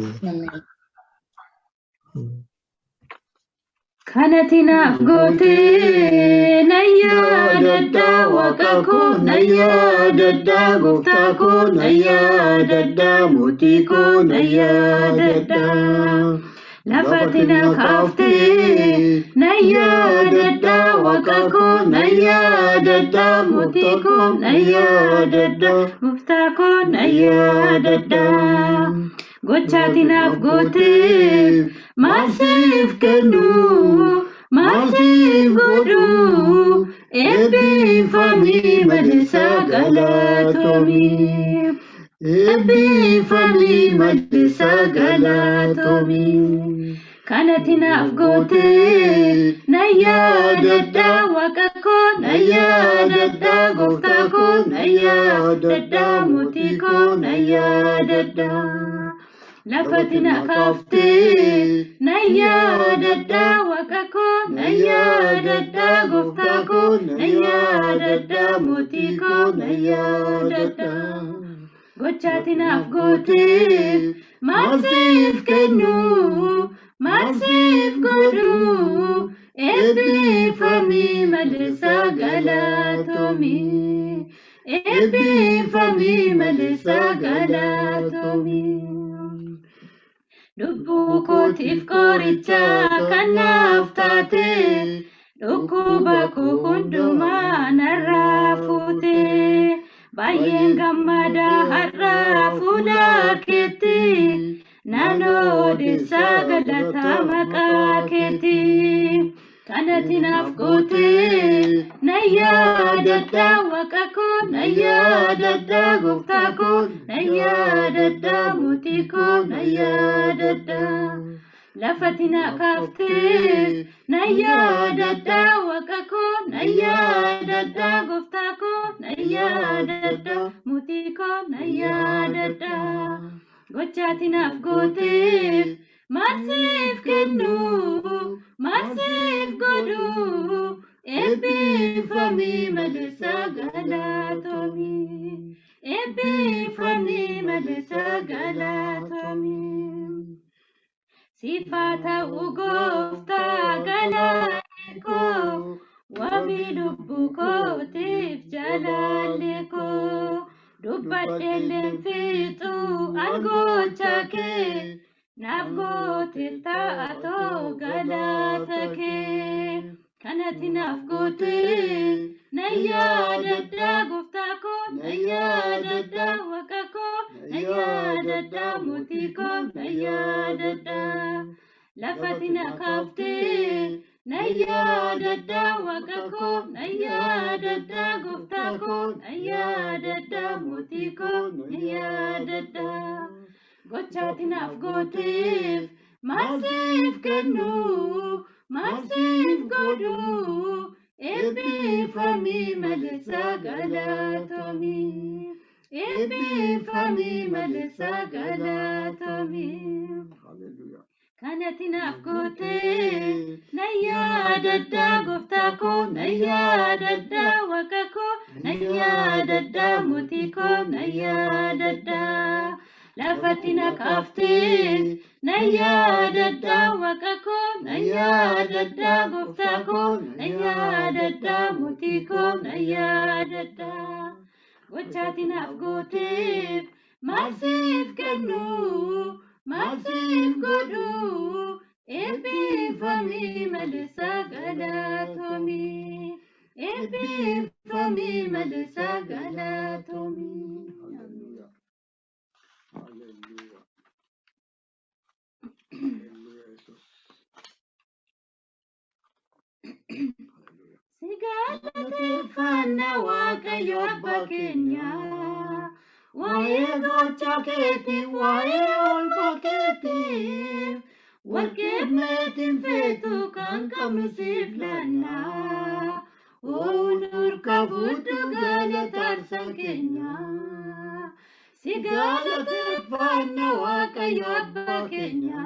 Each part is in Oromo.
Ameen. Kanati naaf gootee na yaadadhaa waaqa koo na yaadadhaa gooftaa koo na yaadadhaa mootii koo na yaadadhaa. Lafati na kaaftee na yaadadhaa waaqa koo na yaadadhaa mootii koo na yaadadhaa gooftaa koo na yaadadhaa. Gochaati naaf gootee maal siif kennu maal siif godhu eebbifamii maleessa galatoomii. Eebbifamii maleessa galatoomii. Kanati naaf gootee na yaadadhaa waaqa koo na yaadadhaa gooftaa koo na yaadadhaa mootii koo na yaadadhaa. Lafati na kaaftee na yaadadhaa waaqa koo na yaadadhaa gooftaa koo na yaadadhaa mootii koo na yaadadhaa. Gochaati naaf gooteef maal siif kennu maal siif godhu eebbifamii maleessa galatoomii. Eebbifamii maleessa galatoomii. Lubbuu kootiif qoricha kan naaf taate dhukkuba koo hundumaa narraa fuute. Baay'een gammada har'a fuula keetti nan odeessa galata maqaa keetti. Kanati naaf gootee na yaadadhaa waaqa koo na yaadadhaa gooftaa koo na yaadadhaa mootii koo na yaadadhaa. Lafati na kaaftees na yaadadhaa waaqa koo na yaadadhaa gooftaa koo na yaadadhaa mootii koo na yaadadhaa. Gochaati naaf gooteef maal siif kennu maal siif godhu eebbifamii maleessa galatoomii. Eebbifamii maleessa galatoomii. Siifaa ta'uu gooftaa galanni koo wabii lubbuu kootiif jaalalli koo dubbadheelleen fixu an gocha kee naaf goote taatoo galata kee. Kanati naaf gootee na yaadadhaa gooftaa koo na yaadadhaa waaqa koo na yaadadhaa mootii koo na yaadadhaa. Lafati na kaaftee na yaadadhaa waaqa koo na yaadadhaa gooftaa koo na yaadadhaa mootii koo na yaadadhaa. Gochaati naaf gooteef maal siif kennu maal siif godhu eebbifamii maleessa galatoomii. Eebbifamii maleessa galatoomii. Hallelujah. Kanati naaf gootee na yaadadhaa gooftaa koo na yaadadhaa waaqa koo na yaadadhaa mootii koo na yaadadhaa. Lafati na kaaftees na yaadadhaa waaqa koo na yaadadhaa gooftaa koo na yaadadhaa mootii koo na yaadadhaa. Gochaati naaf gooteef maal siif kennu maal siif godhu eebbifamii maleessa galatoomii. Eebbifamii maleessa galatoomii. Hallelujah. Hallelujah. Hallelujah, Jesus. Hallelujah. Si galateeffanna Waaqayyo abbaa keenya. Waa'ee gocha keetii, waa'ee oolmaa keetii, warqee meetiin feetu kan qabnu siif laanna. Oon harka fuudhu galata aarsaa keenya. Si galateeffanna Waaqayyo abbaa keenya.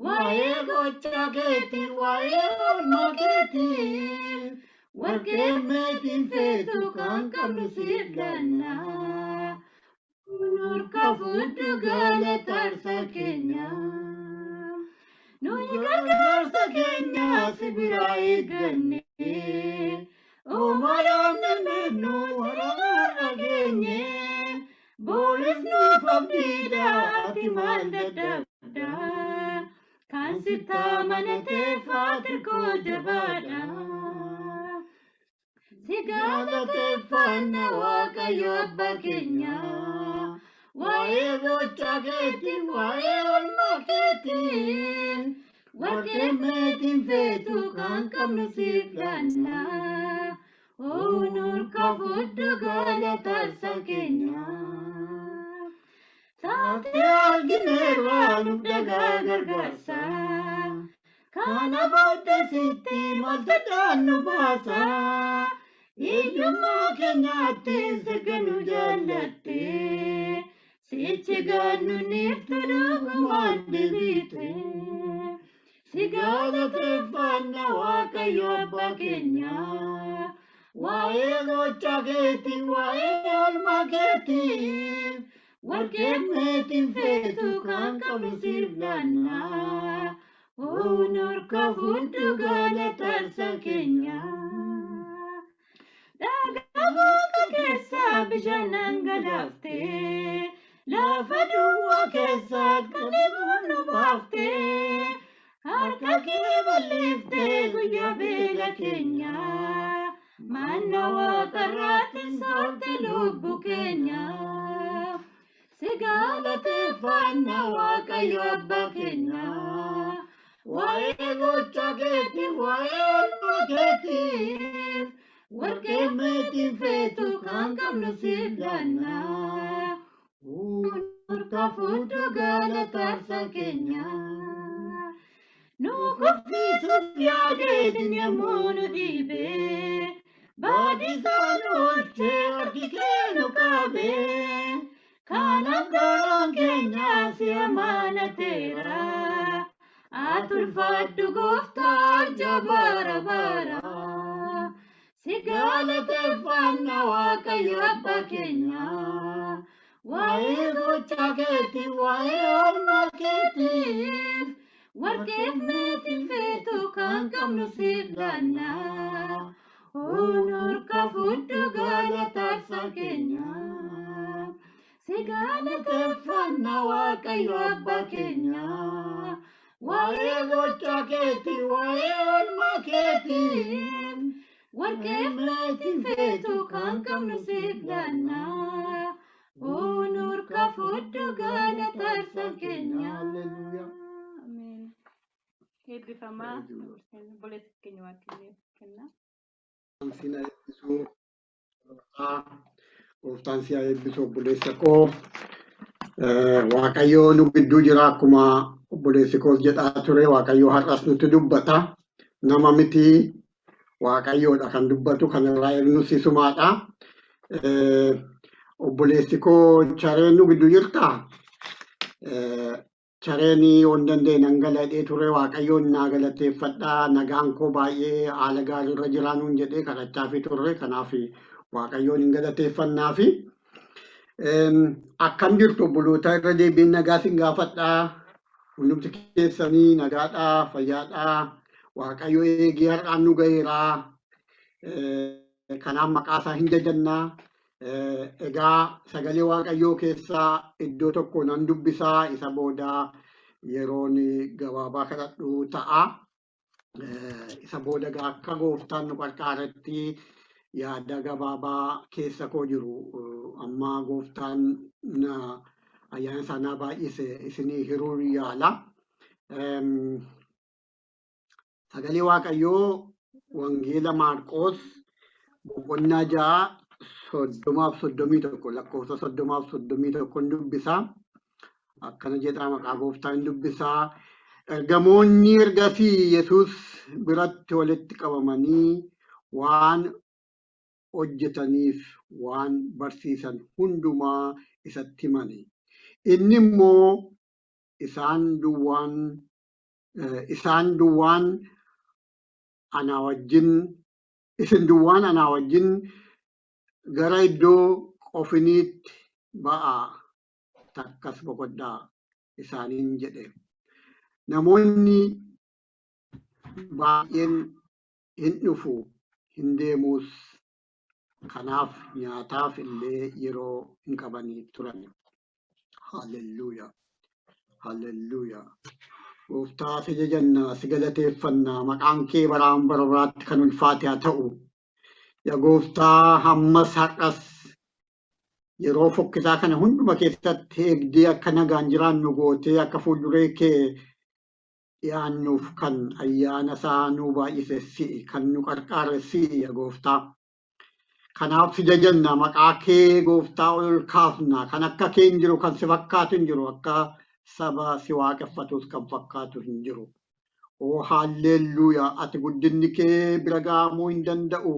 Waa'ee gocha keetii, waa'ee oolmaa keetii, warqee meetiin feetu kan qabnu siif laanna. Nurka fudhu galata aarsaa keenya. Nuyi gargaarsa keenya si biraa eegganne. Uumalaan nu har'a geenye. Booris nuuf abdiidha ati maal dadhabda. Kan sitti amanateef ati koo jabaadha. Si galateeffanna Waaqayyo abbaa keenya. Waa'ee gocha keetii, waa'ee oolmaa keetii. Warqee meetiin feetu kan qabnu siif laanna. Oo nurka fudhu galata aarsaa keenya. Taatee argineerra nuuf dhagaa gargaarsa. Kana booddee sitti maaltu nu baasa. Hiyyummaa keenyaatti sirga nu jaallatte. Sichi gannu niiftu dhugumaan deebite. Si galateeffanna Waaqayyo abbaa keenya. Waa'ee gocha keetii, waa'ee oolmaa keetii. Warqee meetiin feetu kan qabnu siif laanna. Oo nurka fudhu galata aarsaa keenya. Dhagaa muka keessaa bishaan dhangalaaftee. Lafa duwwaa keessaa kan nu baaftee. Harka kee bal'iftee guyyaa beela keenya. Manna waaqarraatti soorte lubbuu keenya. Si galateeffanna Waaqayyo abbaa keenya. Waa'ee gocha keetii, waa'ee oolmaa keetii. Warqee meetiin feetu kan qabnu siif laanna. Nurka fudhu galata aarsaa keenya. Nu kuffisuuf yaadeetiin yommuu nu dhiibee. Baadisaa nu oolchee harki kee nu qabee. Kanaaf garaan keenya si amanateera. Ati ulfaadhu gooftaa jabara bara. Si galateeffanna Waaqayyo abbaa keenya. Waa'ee gocha keetii, waa'ee oolmaa keetiif. Warqeef meetiin feetu kan qabnu siif laanna. Oo nurka fudhu galata aarsaa keenya. Si galateeffanna Waaqayyo abbaa keenya. Waa'ee gocha keetii, waa'ee oolmaa keetii. Warqeef meetiin feetu kan qabnu siif laanna. Oo nurka fudhu galata aarsaa keenya. Hallelujah. Ameen. Eebbifamaa obboleessa keenya waaqayyo kenna. Gooftaan si haa eebbisu. Gooftaan si haa eebbisu obboleessa koo. Waaqayyo nu gidduu jira akkuma obboleessi koos jedhaa ture. Waaqayyo har'as nutti dubbata. Nama miti Waaqayyoodha kan dubbatu kan irraa eegnus isumaadha. Obboleessi koo Chareen nu gidduu jirtaa? Chareen yoo hin dandeenye nan galadhee ture Waaqayyoon naa galateeffadhaa nagaan koo baay'ee haala gaariirra jiraa nuun jedhee kadhachaafii turre kanaaf Waaqayyoon hin galateeffannaafi. Akkam jirtu obboloota irra deebiin nagaa sin gaafadhaa. Hundumti keessanii nagaadhaa, fayyaadhaa. Waaqayyo eegee har'aan nu ga'eeraa. Kanaaf maqaa isaa hin jajannaa. Egaa sagalee Waaqayyoo keessaa iddoo tokko nan dubbisaa isa booda yeroon gabaabaa kadhadhu ta'a. Isa booda egaa akka gooftaan nu qarqaaretti yaada gabaabaa keessa koo jiru amma gooftaan na ayyaana isaa naa baay'ise isinii hiruu yaala. Sagalee Waaqayyoo Wangeela Maarqoos boqonnaa 6 30 31 lakkoofsa 30 31 dubbisaa. Akkana jedhaa maqaa gooftaan dubbisaa. Ergamoonni ergasii Yesuus biratti walitti qabamanii waan hojjetaniif waan barsiisan hundumaa isatti himani. Inni immoo isaan duwwaan anaa wajjin isin duwwaan anaa wajjin gara iddoo qofiniitti ba'aa. Takkas boqodhaa isaaniin jedhe. Namoonni baay'een hin dhufu hin deemuus kanaaf nyaataaf illee yeroo hin qabanii turan. Hallelujaa. Hallelujaa. Gooftaa si jajannaa, si galateeffannaa, maqaan kee baraan bara baraatti kan ulfaate haa ta'u. Yaa gooftaa hammas har'as yeroo fokkisaa kana hunduma keessatti eegdee akka nagaan jiraannu gootee akka fuulduree kee dhiyaannuuf kan ayyaana isaa nuu baay'ise si'i, kan nu qarqaare si'i yaa gooftaa. Kanaaf si jajanna, maqaa kee gooftaa ol kaafna, kan akka kee hin jiru, kan si fakkaatu hin jiru, akka saba si waaqeffatus kan fakkaatu hin jiru. Oo haalleluuyaa, ati guddinni kee bira ga'amuu hin danda'u.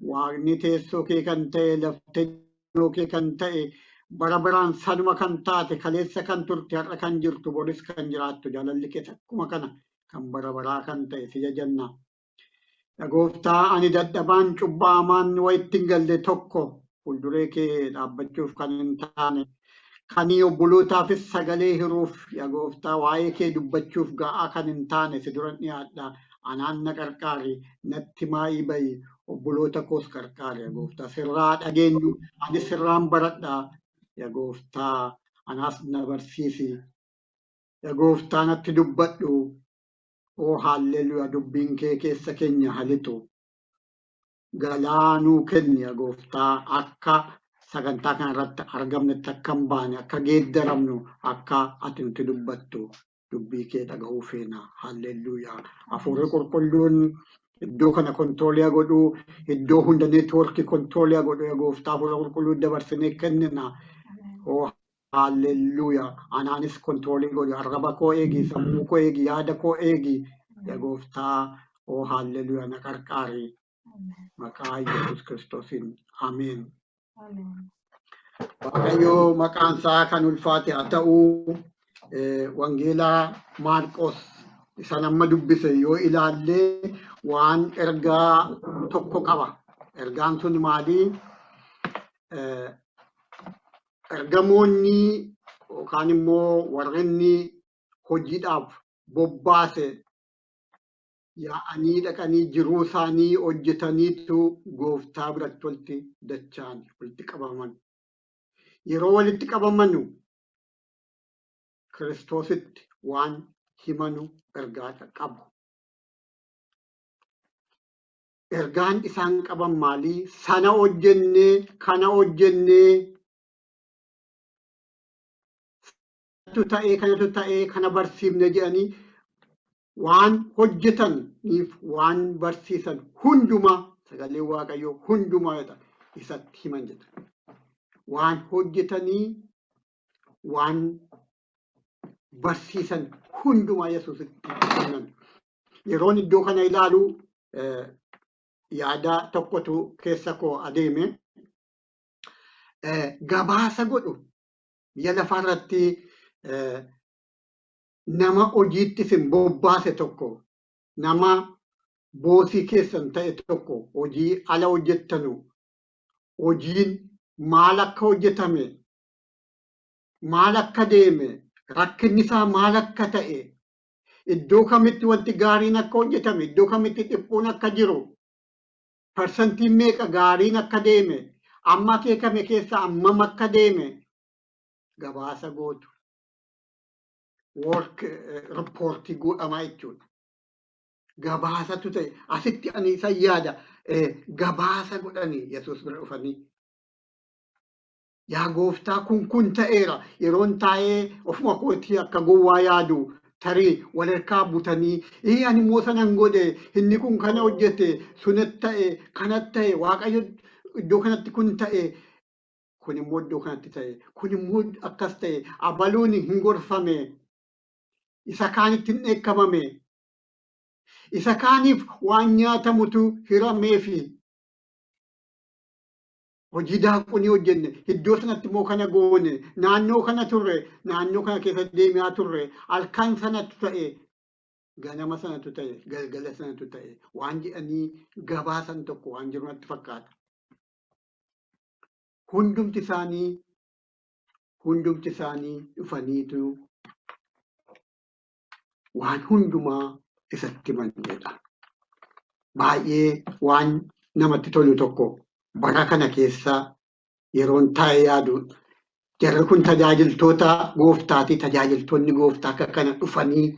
Waaqni teessoo kee kan ta'e, laftee kee kan ta'e, bara baraan sanuma kan taate, kaleessa kan turte, har'a kan jirtu, boris kan jiraattu, jaalalli kees akkuma kana kan bara baraa kan ta'e si jajanna. Yaa gooftaa ani dadhabaan cubbaamaan wayitti hin galle tokko fuulduree kee dhaabbachuuf kan hin taane, kan obbolootaafis sagalee hiruuf yaa gooftaa waa'ee kee dubbachuuf ga'aa kan hin taane si duran dhiyaadha. Anaan na qarqaari, natti maa'ii ba'i, obboloota koos qarqaari yaa gooftaa. Sirraa dhageenyu, ani sirraan baradha yaa gooftaa, anaas na barsiisi. Yaa gooftaa natti dubbadhu. Oo haalleluuyaa, dubbiin kee keessa keenya halitu. Galaa nuu kenni yaa gooftaa, akka sagantaa kana irratti argamnetti akka hin baane, akka geeddaramnu, akka ati nutti dubbattu dubbii kee dhaga'uu feena. Haalleluuyaa. Hafuurri qulqulluun iddoo kana kontiroolii godhuu, iddoo hunda neetwoorkii kontiroolii godhuu yaa gooftaa, hafuura qulqulluu dabarsinee kennina. Oo haalleluuyaa. Anaanis kontiroolii godhu, arraba koo eegi, sammuu koo eegi, yaada koo eegi yaa gooftaa. Oo haalleluuyaa, na qarqaari. Maqaa Yesuus Kiristoosiin. Ameen. Waaqayyo maqaan isaa kan ulfaate haa ta'u. Wangeelaa Maarqos isa nama dubbise yoo ilaalle waan ergaa tokko qaba. Ergaan sun maali? Ergamoonni yookaan immoo warri inni hojiidhaaf bobbaase yaa'anii dhaqanii jiruu isaanii hojjetaniitu gooftaa biratti walitti dacha'an, walitti qabaman. Yeroo walitti qabamanu Kiristoositti waan himanu ergaa qabu. Ergaan isaan qaban maali? Sana hojjennee, kana hojjennee, sanatu ta'ee, kanatu ta'ee, kana barsiifne jedhanii waan hojjetaniif waan barsiisan hundumaa, sagalee Waaqayyoo hundumaa jedha, isatti himan jedha. Waan hojjetanii waan barsiisan hundumaa Yesuusitti himan. Yeroon iddoo kana ilaalu yaada tokkotu keessa koo adeeme. Gabaasa godhu biyya lafaa irratti nama hojiitti isin bobbaase tokko, nama boosii keessan ta'e tokko, hojii ala hojjettanu, hojiin maal akka hojjetame, maal akka deeme, rakkinni isaa maal akka ta'e, iddoo kamitti wanti gaariin akka hojjetame, iddoo kamitti dhiphuun akka jiru, parsantiin meeqa gaariin akka deeme, amma akeekame keessa hammam akka deeme gabaasa gootu. Work reportii godhamaa jechuudha. Gabaasatu ta'e. Asitti ani isa yaada gabaasa godhanii Yesuus bira dhufanii. Yaa gooftaa kun ta'eera. Yeroon taa'ee ofuma kootii akka gowwaa yaadu tarii walharkaa butanii ani immoo sanan godhe, inni kun kana hojjete, sunatti ta'e, kanatti ta'e, Waaqayyo iddoo kanatti kun ta'e, kun immoo iddoo kanatti ta'e, kun immoo akkas ta'e, abaluun hin gorfame, isa kaanitti hin dheekkamame, isa kaaniif waan nyaatamutu hirameefi. Hojii daaquu hojjenne, iddoo sanatti immoo kana goone, naannoo kana turre, naannoo kana keessa deemaa turre, halkan sanatu ta'e, ganama sanatu ta'e, galgala sanatu ta'e, waan jedhanii gabaasan tokko waan jiru natti fakkaata. Hundumti isaanii Hundumti isaanii dhufaniitu waan hundumaa isatti himanidha. Baay'ee waan namatti tolu tokko bara kana keessa yeroon taa'ee yaadu jarri kun tajaajiltoota gooftaati. Tajaajiltoonni gooftaa akka kana dhufanii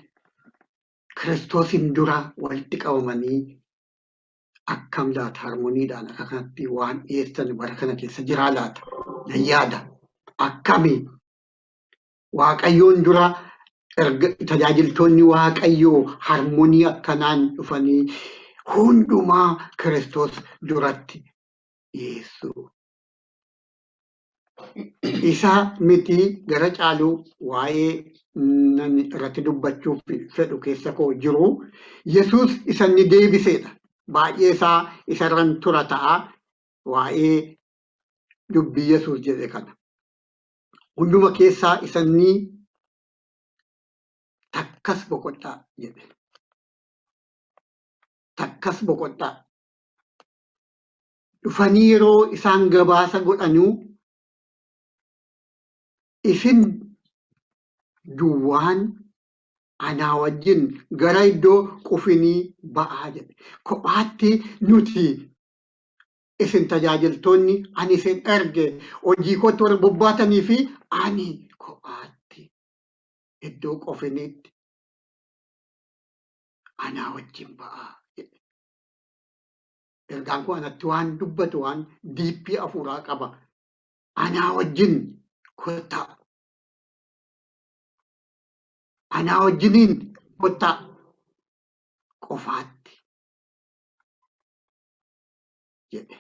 Kiristoosin dura walitti qabamanii akkam laata harmoniidhaan akka kanatti waan dhiyeessan bara kana keessa jiraa laata? Nan yaada. Akkami Waaqayyoon dura tajaajiltoonni Waaqayyoo harmonii akkanaan dhufanii hundumaa Kiristoos duratti dhiyeessu. Isa miti gara caalu waa'ee nan irratti dubbachuuf fedhu keessa koo jiru Yesuus isa inni deebiseedha. Baay'ee isaa isarran tura ta'a waa'ee dubbii Yesuus jedhe kana. Hunduma keessaa isa inni takkas boqodhaa jedhe. Takkas boqodhaa. Dhufanii yeroo isaan gabaasa godhanuu isin duwwaan anaa wajjin gara iddoo qufinii ba'aa jedhe. Kophaatti nuti isin tajaajiltoonni ani isin erge hojii kootti warra bobbaatanii fi ani kophaatti iddoo qofiniitti anaa wajjin ba'aa jedhe. Ergaan kun anatti waan dubbatu waan diippii hafuuraa qaba. Anaa wajjin kottaa. Anaa wajjiniin kottaa qofaatti jedhe.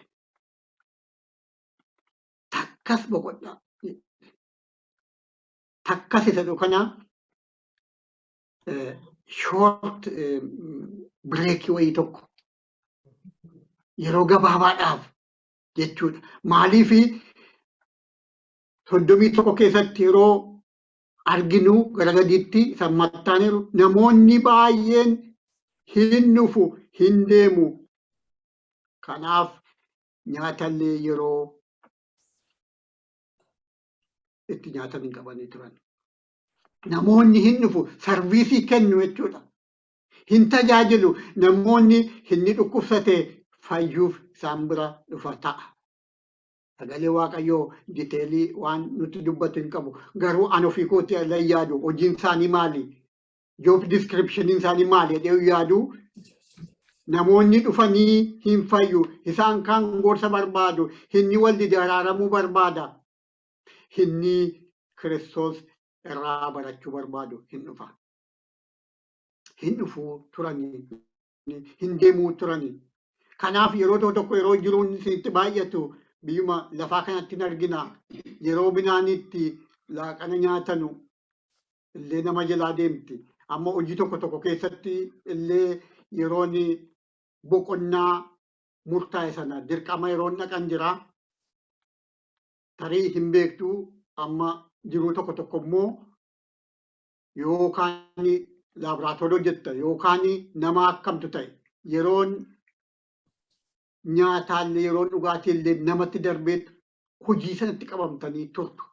Takkas boqodhaa. Takkas isa jedhu kana short break wayii tokko yeroo gabaabaadhaaf jechuudha. Maaliif 31 keessatti yeroo arginu gara gadiitti isa mattaaniiru namoonni baay'een hin dhufu hin deemu. Kanaaf nyaatallee yeroo itti nyaatan hin qabanii turan. Namoonni hin dhufu sarviisii kennu jechuudha. Hin tajaajilu namoonni inni dhukkubsate fayyuuf isaan bira dhufa ta'a. Sagalee Waaqayyoo diteelii waan nutti dubbatu hin qabu. Garuu an ofii kootii ala yaadu hojiin isaanii maali? Job description isaanii maali jedhee yaadu. Namoonni dhufanii hin fayyu. Isaan kaan gorsa barbaadu. Inni wal dide araaramuu barbaada. Inni Kiristoos irraa barachuu barbaadu hin dhufa. Hin dhufuu turanii, hin deemuu turanii. Kanaaf yeroo tokko tokko yeroo jiruun isinitti baay'atu biyyuma lafaa kanatti hin argina. Yeroo midhaanitti laaqana nyaatanu illee nama jalaa deemti. Amma hojii tokko tokko keessatti illee yeroon boqonnaa murtaa'e sana dirqama yeroon dhaqan jira. Tarii hin beektu amma jiruu tokko tokko immoo yookaan laaboraatoorii hojjetta yookaan nama akkamtu ta'e yeroon nyaataallee yeroon dhugaatiillee namatti darbeetu hojii sanatti qabamtanii turtu.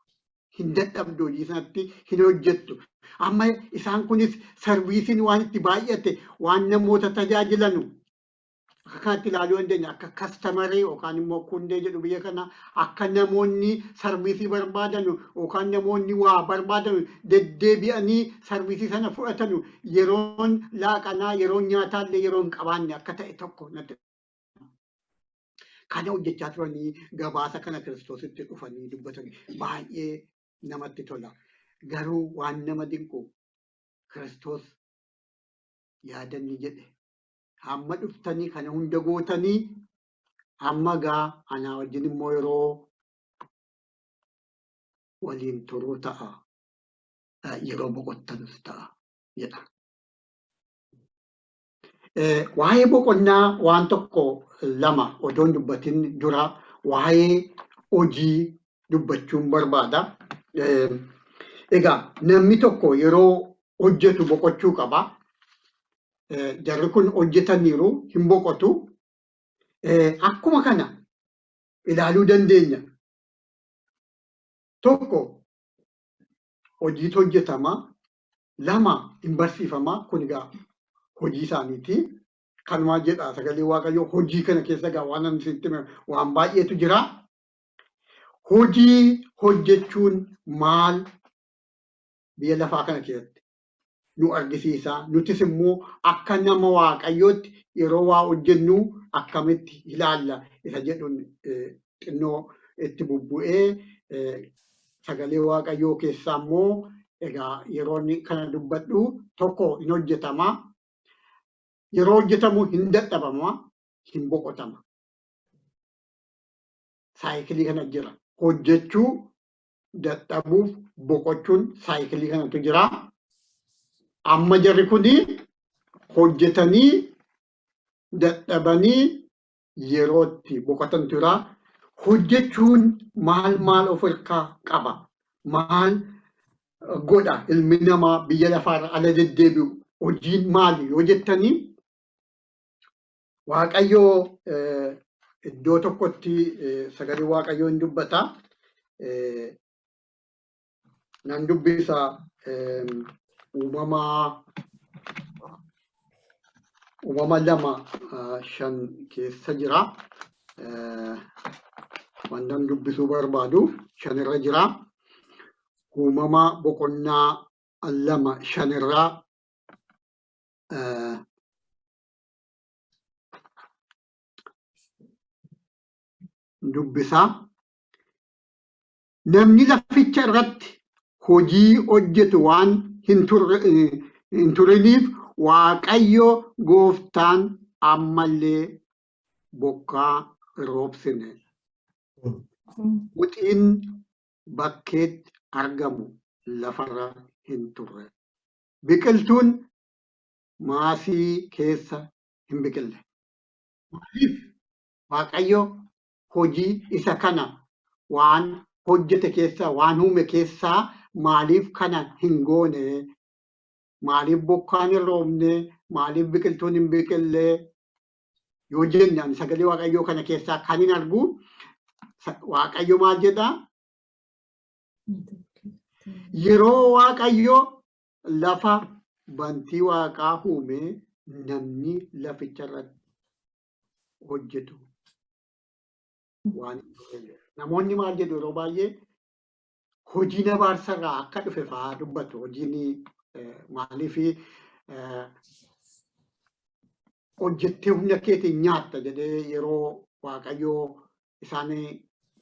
Hin dadhabdu hojii sanatti hin hojjettu. Amma isaan kunis sarviisiin waan itti baay'ate waan namoota tajaajilanu akka kanatti ilaaluu dandeenya. Akka kastamarii yookaan immoo kundee jedhu biyya kana akka namoonni sarviisii barbaadanu yookaan namoonni waa barbaadanu deddeebi'anii sarviisii sana fudhatanu yeroon laaqanaa yeroon nyaataallee yeroo hin qabaanne akka ta'e tokko natti kana hojjechaa turanii gabaasa kana Kiristoositti dhufanii dubbatanii baay'ee namatti tola. Garuu waan nama dinqu Kiristoos yaadanni jedhe hamma dhuftanii kana hunda gootanii hamma gaa anaa wajjin immoo yeroo waliin turuu ta'a yeroo boqottanus ta'a jedha. Waa'ee boqonnaa waan tokko lama odoon dubbatin dura waa'ee hojii dubbachuun barbaada. Egaa namni tokko yeroo hojjetu boqochuu qaba. Jarri kun hojjetaniiru hin boqotu. Akkuma kana ilaaluu dandeenya. Tokko hojiitu hojjetama. Lama hin barsiifama. Kun egaa hojii isaaniiti. Kanumaa jedha sagalee Waaqayyoo hojii kana keessa egaa waan ani sitti hime waan baay'eetu jira. Hojii hojjechuun maal biyya lafaa kana keessatti nu argisiisa. Nutis immoo akka nama Waaqayyootti yeroo waa hojjennu akkamitti ilaalla isa jedhuun xinnoo itti bubbu'ee sagalee Waaqayyoo keessaa immoo egaa yeroo inni kana dubbadhu tokko hin hojjetama. Yeroo hojjetamu hin dadhabama, hin boqotama. Saayikilii kana jira. Hojjechuu, dadhabuuf, boqochuun saayikilii kanatu jira. Amma jarri kuni hojjetanii dadhabanii yerootti boqotantu jira. Hojjechuun maal maal of harkaa qaba? Maal godha ilmi namaa biyya lafaarra ala deddeebi'u? Hojiin maali yoo jettanii Waaqayyoo iddoo tokkotti sagalee Waaqayyoo hin dubbata. Nan dubbisa uumama 2:5 keessa jira. Wannan dubbisuu barbaadu 5 irra jira. Uumama boqonnaa 2:5 irraa dubbisa. Namni laficha irratti hojii hojjetu waan hin turiniif Waaqayyo gooftaan ammallee bokkaa hin roobsine. Wuxiin bakkeetti argamu lafarra hin turre. Biqiltuun maasii keessa hin biqille. Maaliif Waaqayyo hojii isa kana waan hojjete keessaa waan uume keessaa maaliif kana hin goone? Maaliif bokkaan hin roobne? Maaliif biqiltuun hin biqille? Yoo jenne ani sagalee Waaqayyoo kana keessaa kan hin argu Waaqayyo maal jedhaa? Yeroo Waaqayyo lafa bantii waaqaa uume namni laficha irratti hojjetu waan hin turre. Namoonni maal jedhu yeroo baay'ee hojiin abaarsa irraa akka dhufe fa'aa dubbatu. Hojiin maaliif hojjettee humna keetiin nyaatta jedhee yeroo Waaqayyoo isaan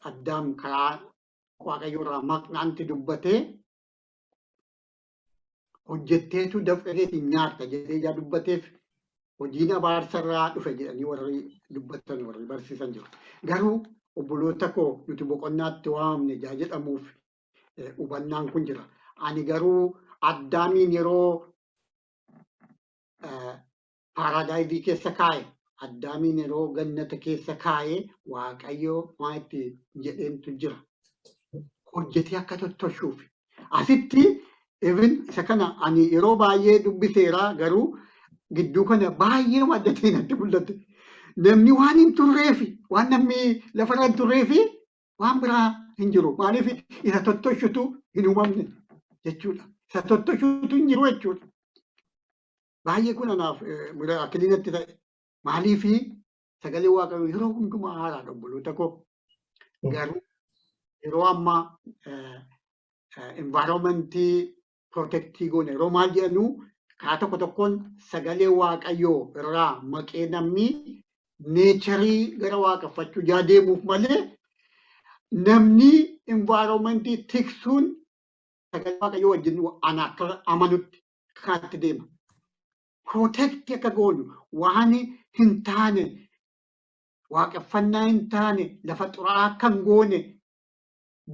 Addaam karaa Waaqayyoo irraa maqnaanti dubbatee hojjetteetu dafqa keetiin nyaatta jedhee ijaa dubbateef hojiin abaarsa irraa dhufe jedhanii warri dubbatan warri barsiisan jiru. Garuu obboloota koo nuti boqonnaatti waamamne ijaa jedhamuuf hubannaan kun jira. Ani garuu Addaamiin yeroo paaraadaayizii keessa kaa'e Addaamiin yeroo gannata keessa kaa'e Waaqayyo maa itti jedheentu jira. Hojjetee akka tottolchuuf. Asitti even isa kana ani yeroo baay'ee dubbiseera garuu gidduu kana baay'ee adda ta'e natti mul'ate. Namni waan hin turreefi waan namni lafarra hin turreefi waan biraa hin jiru. Maaliif isa tottolchutu hin uumamne jechuudha. Isa tottolchutu hin jiru jechuudha. Baay'ee kun anaaf miraakilii natti ta'e. Maaliif sagalee Waaqayyoo yeroo hundumaa haaraadha obboloota koo. Garuu yeroo ammaa environmentii protectii goone yeroo maal jedhanu karaa tokko tokkoon sagalee Waaqayyoo irraa maqee namni naturii gara waaqeffachuu yaa deemuuf malee namni environmentii tiksuun sagalee Waaqayyoo wajjin ana akka amanutti karaatti deema. Protect akka goonu waan hin taane waaqeffannaa hin taane lafa xuraa'aa akka hin goone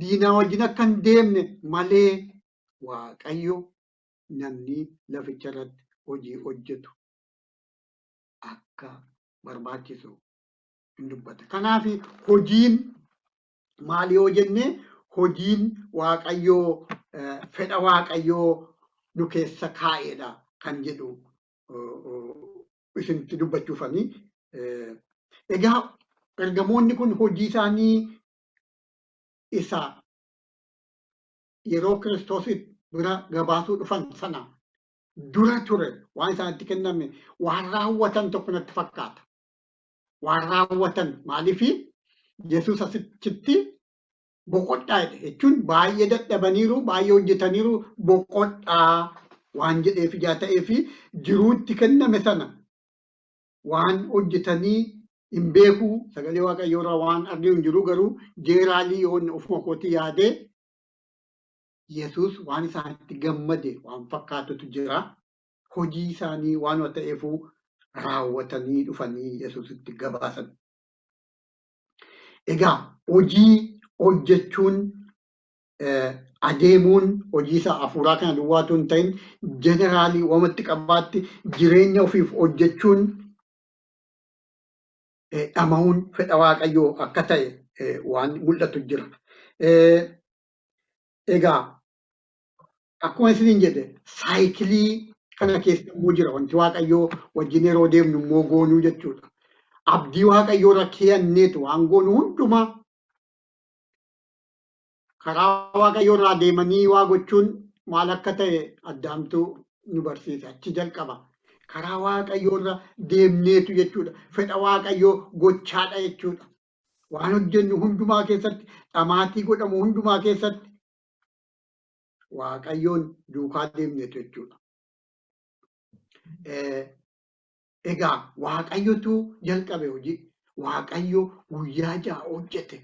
diinaa wajjin akka hin deemne malee Waaqayyo namni laficha irratti hojii hojjetu akka barbaachisu hin dubbata. Kanaaf hojiin maali yoo jenne hojiin Waaqayyoo fedha Waaqayyoo nu keessa kaa'edha kan jedhu isinitti dubbachuufani. Egaa ergamoonni kun hojii isaanii isa yeroo Kiristoos bira gabaasuu dhufan sana dura ture waan isaanitti kenname waan raawwatan tokko natti fakkaata. Waan raawwatan maaliifi Yesuus asitti boqodhaa jedhe jechuun baay'ee dadhabaniiru, baay'ee hojjetaniiru, boqodhaa waan jedheef ijaa ta'ee fi jiruutti kenname sana waan hojjetanii hin beeku sagalee Waaqayyoo irraa waan arginu hin jiru garuu jeeraalii yoon ofuma kootii yaadee Yesuus waan isaanitti gammade waan fakkaatutu jira. Hojii isaanii waan ta'eefuu raawwatanii dhufanii Yesuusitti gabaasan. Egaa hojii hojjechuun adeemuun hojii isaa hafuuraa kana duwwaatu hin ta'in jeneraalii wamatti qabaatti jireenya ofiif hojjechuun dhama'uun fedha Waaqayyoo akka ta'e waan mul'atu jira. Egaa akkuma isiniin jedhe saayikilii kana keessa immoo jira wanti Waaqayyoo wajjin yeroo deemnu immoo goonuu jechuudha. Abdii Waaqayyoo irra keeyyanneetu waan goonu hundumaa karaa Waaqayyoo irraa deemanii waa gochuun maal akka ta'e addaamtu nu barsiisa. Achi jalqaba. Karaa Waaqayyoo irra deemneetu jechuudha. Fedha Waaqayyoo gochaadha jechuudha. Waan hojjennu hundumaa keessatti, dhamaatii godhamu hundumaa keessatti Waaqayyoon duukaa deemneetu jechuudha. Egaa Waaqayyotu jalqabe hojii. Waaqayyo guyyaa 6 hojjete.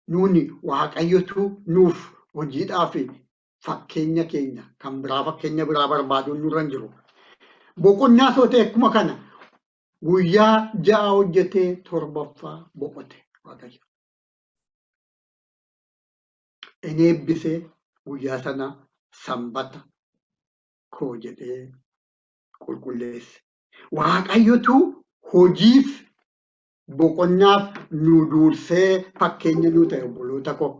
Nuuni Waaqayyotu nuuf hojiidhaaf fakkeenya keenya kan biraa fakkeenya biraa barbaaduun nurra hin jiru. Boqonnaa soo ta'e akkuma kana guyyaa 6 hojjetee 7ffaa boqote Waaqayyo. Inni eebbisee guyyaa sana sanbata koo jedhee qulqulleesse. Waaqayyotu hojiif boqonnaaf nu dursee fakkeenya nu ta'e obboloota koo.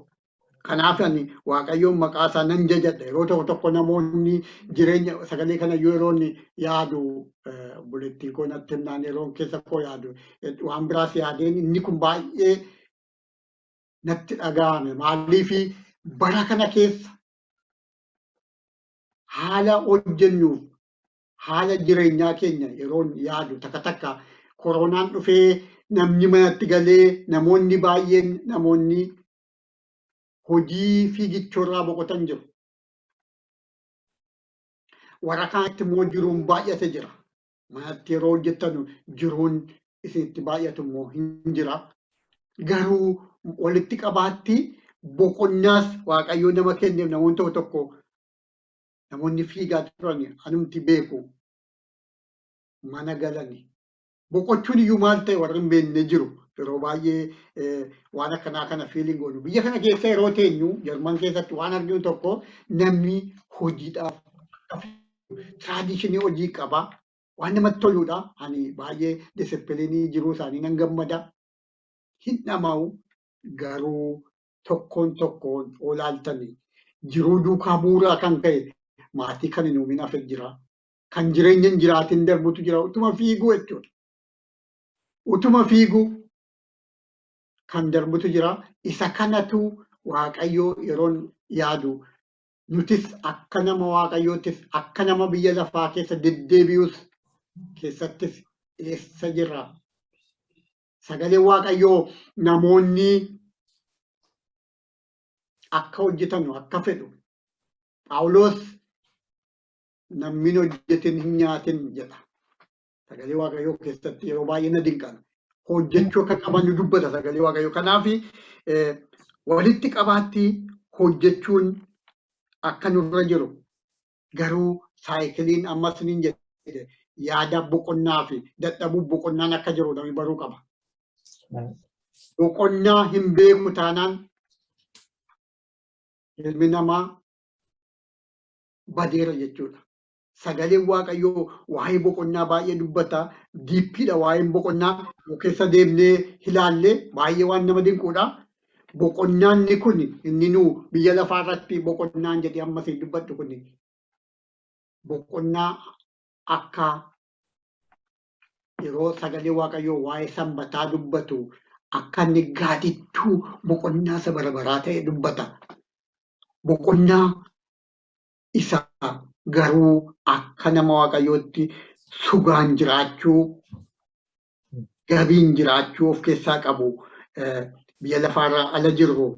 Kanaaf ani Waaqayyoon maqaa isaa nan jajadha. Yeroo tokko tokko namoonni jireenya sagalee kana yeroo inni yaadu obboleettiin koo natti himnaan yeroo keessa koo yaadu waan biraas yaadeen inni kun baay'ee natti dhaga'ame. Maaliifi bara kana keessa haala hojjennuuf haala jireenyaa keenya yeroo yaadu takka takka koronaan dhufee namni manatti galee namoonni baay'een namoonni hojii fiigichoorraa boqotan jiru. Warra kaanitti immoo jiruun baay'ate jira. Manatti yeroo hojjettanu jiruun isinitti baay'atu immoo hin jira. Garuu walitti qabaatti boqonnaas Waaqayyoo nama kenneef namoonni tokko tokko namoonni fiigaa turan anumti beeku mana galani. Boqochuun iyyuu maal ta'e warri hin beekne jiru. Yeroo baay'ee waan akkanaa kana fiiliin goonu. Biyya kana keessa yeroo teenyu Jarman keessatti waan arginu tokko namni hojiidhaaf tiraadishinii hojii qaba. Waan namatti toludha. Ani baay'ee disipiliinii jiruu isaanii nan gammada. Hin dhama'u garuu tokkoon tokkoon olaaltanii jiruu duukaa bu'uuraa kan ka'e maatii kan hin uumin hafe jira. Kan jireenya hin jiraatin darbutu jira. Utuma fiiguu jechuudha. Utuma fiiguu kan darbutu jira. Isa kanatu Waaqayyoo yeroon yaadu nutis akka nama Waaqayyoottis akka nama biyya lafaa keessa deddeebi'us keessattis eessa jirra? Sagaleen Waaqayyoo namoonni akka hojjetanu akka fedhu Phaawulos namni hin hojjetin hin nyaatin jedha. Sagalee Waaqayyoo keessatti yeroo baay'ee na dinqana. Hojjechuu akka qaban nu dubbata sagalee Waaqayyoo. Kanaaf walitti qabaatti hojjechuun akka nurra jiru garuu saayikiliin ammas niin jedhe yaada boqonnaa fi dadhabuu boqonnaan akka jiru namni baruu qaba. Boqonnaa hin beeku taanaan ilmi namaa badeera jechuudha. Sagaleen Waaqayyoo waa'ee boqonnaa baay'ee dubbata. Diippiidha waa'een boqonnaa. Keessa deemnee ilaallee baay'ee waan nama dinquudha. Boqonnaan kun inni nu biyya lafaa irratti boqonnaan jedhee ammas hin dubbadhu kun boqonnaa akka yeroo sagalee Waaqayyoo waa'ee sanbataa dubbatu akka inni gaadittuu boqonnaa isa bara baraa ta'e dubbata. Boqonnaa isa garuu akka nama Waaqayyootti sugaan jiraachuu, gabiin jiraachuu of keessaa qabu biyya lafaarraa ala jirru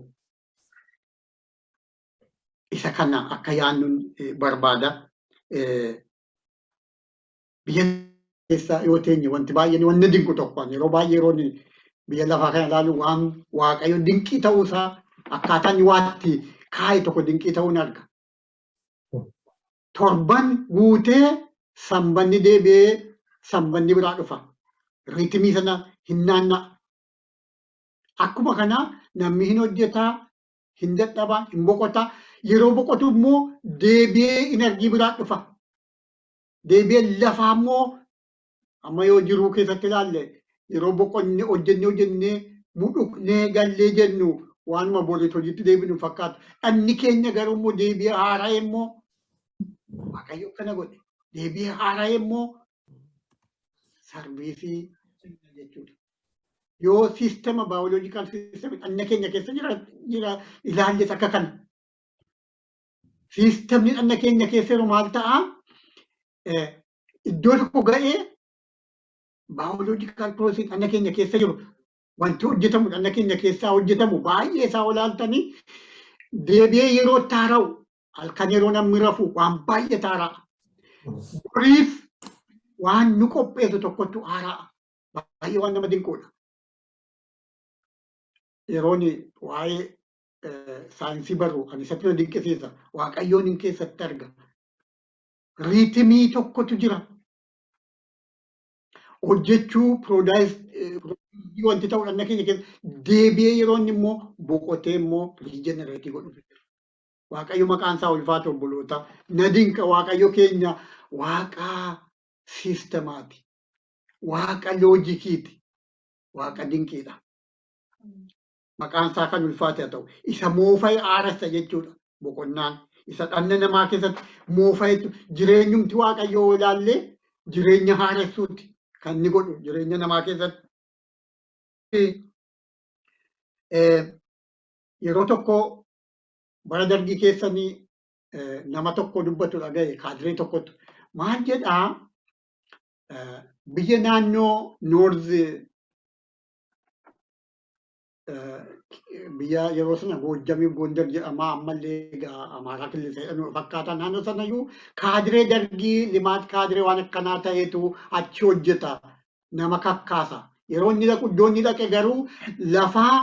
isa kana akka yaannuun barbaada. Biyya keessaa yoo teenye wanti baay'een wanni dinqu tokko yeroo baay'ee yeroo biyya lafaa kana ilaalu waan Waaqayyo dinqii ta'uusaa akkaataan waatti kaa'e tokko dinqii ta'uun arga. Torban guutee sanbanni deebi'ee sanbanni biraa dhufa. Riitimii sana hin naanna'a. Akkuma kana namni hin hojjetaa, hin dadhabaa, hin boqotaa. Yeroo boqotu immoo deebi'ee inerjii biraa dhufa. Deebi'ee lafaa immoo amma yoo jiruu keessatti ilaalle yeroo boqonnee hojjennee hojjennee mudhuqnee gallee jennu waanuma boriitti hojiitti deebinu fakkaata. Dhanni keenya garuu immoo deebi'ee haara'e immoo Waaqayyo akkana godhe. Deebi'ee haara'e immoo sarviisii jechuudha. Yoo siistema baayoloojikaal siistema dhanna keenya keessa jira ilaalles akka kana. Siistemni dhanna keenya keessa jiru maal ta'a? Iddoo tokko ga'ee baayoloojikaal piroosesii dhanna keenya keessa jiru wanti hojjetamu dhanna keenya keessaa hojjetamu baay'ee isaa olaaltanii deebi'ee yeroo taara'u halkan yeroo namni rafu waan baay'ee taara'a. Boriif waan nu qopheessu tokkotu haara'a. Baay'ee waan nama dinquudha. Yeroon waa'ee saayinsii barru ani isatti na dinqisiisa. Waaqayyoon hin keessatti arga. Riitimii tokkotu jira. Hojjechuu piroodaayiz wanti ta'u dhanna keenya keessa deebi'ee yeroo inni immoo boqotee immoo riijenereetii godhutu jira. Waaqayyo maqaan isaa ulfaatu obboloota. Na dinqa Waaqayyo keenya Waaqa siistemaati. Waaqa loojikiiti. Waaqa dinqiidha. Maqaan isaa kan ulfaate haa ta'u. Isa moofa'e haaressa jechuudha boqonnaan. Isa dhanna namaa keessatti moofa'etu jireenyumti Waaqayyoo ilaallee jireenya haaressuuti kan inni godhu jireenya namaa keessatti. Yeroo tokko bara dargii keessanii nama tokko dubbatu dhagaye kaadiree tokkotu maal jedhaa biyya naannoo noorz biyya yeroo sana Goojjamii Gondar jedhamaa ammallee egaa Amaaraa kilisa jedhamu fakkaata naannoo sanayyuu kaadiree dargii limaat kaadiree waan akkanaa ta'etu achi hojjeta nama kakkaasa. Yeroo inni dhaqu iddoo inni dhaqe garuu lafaa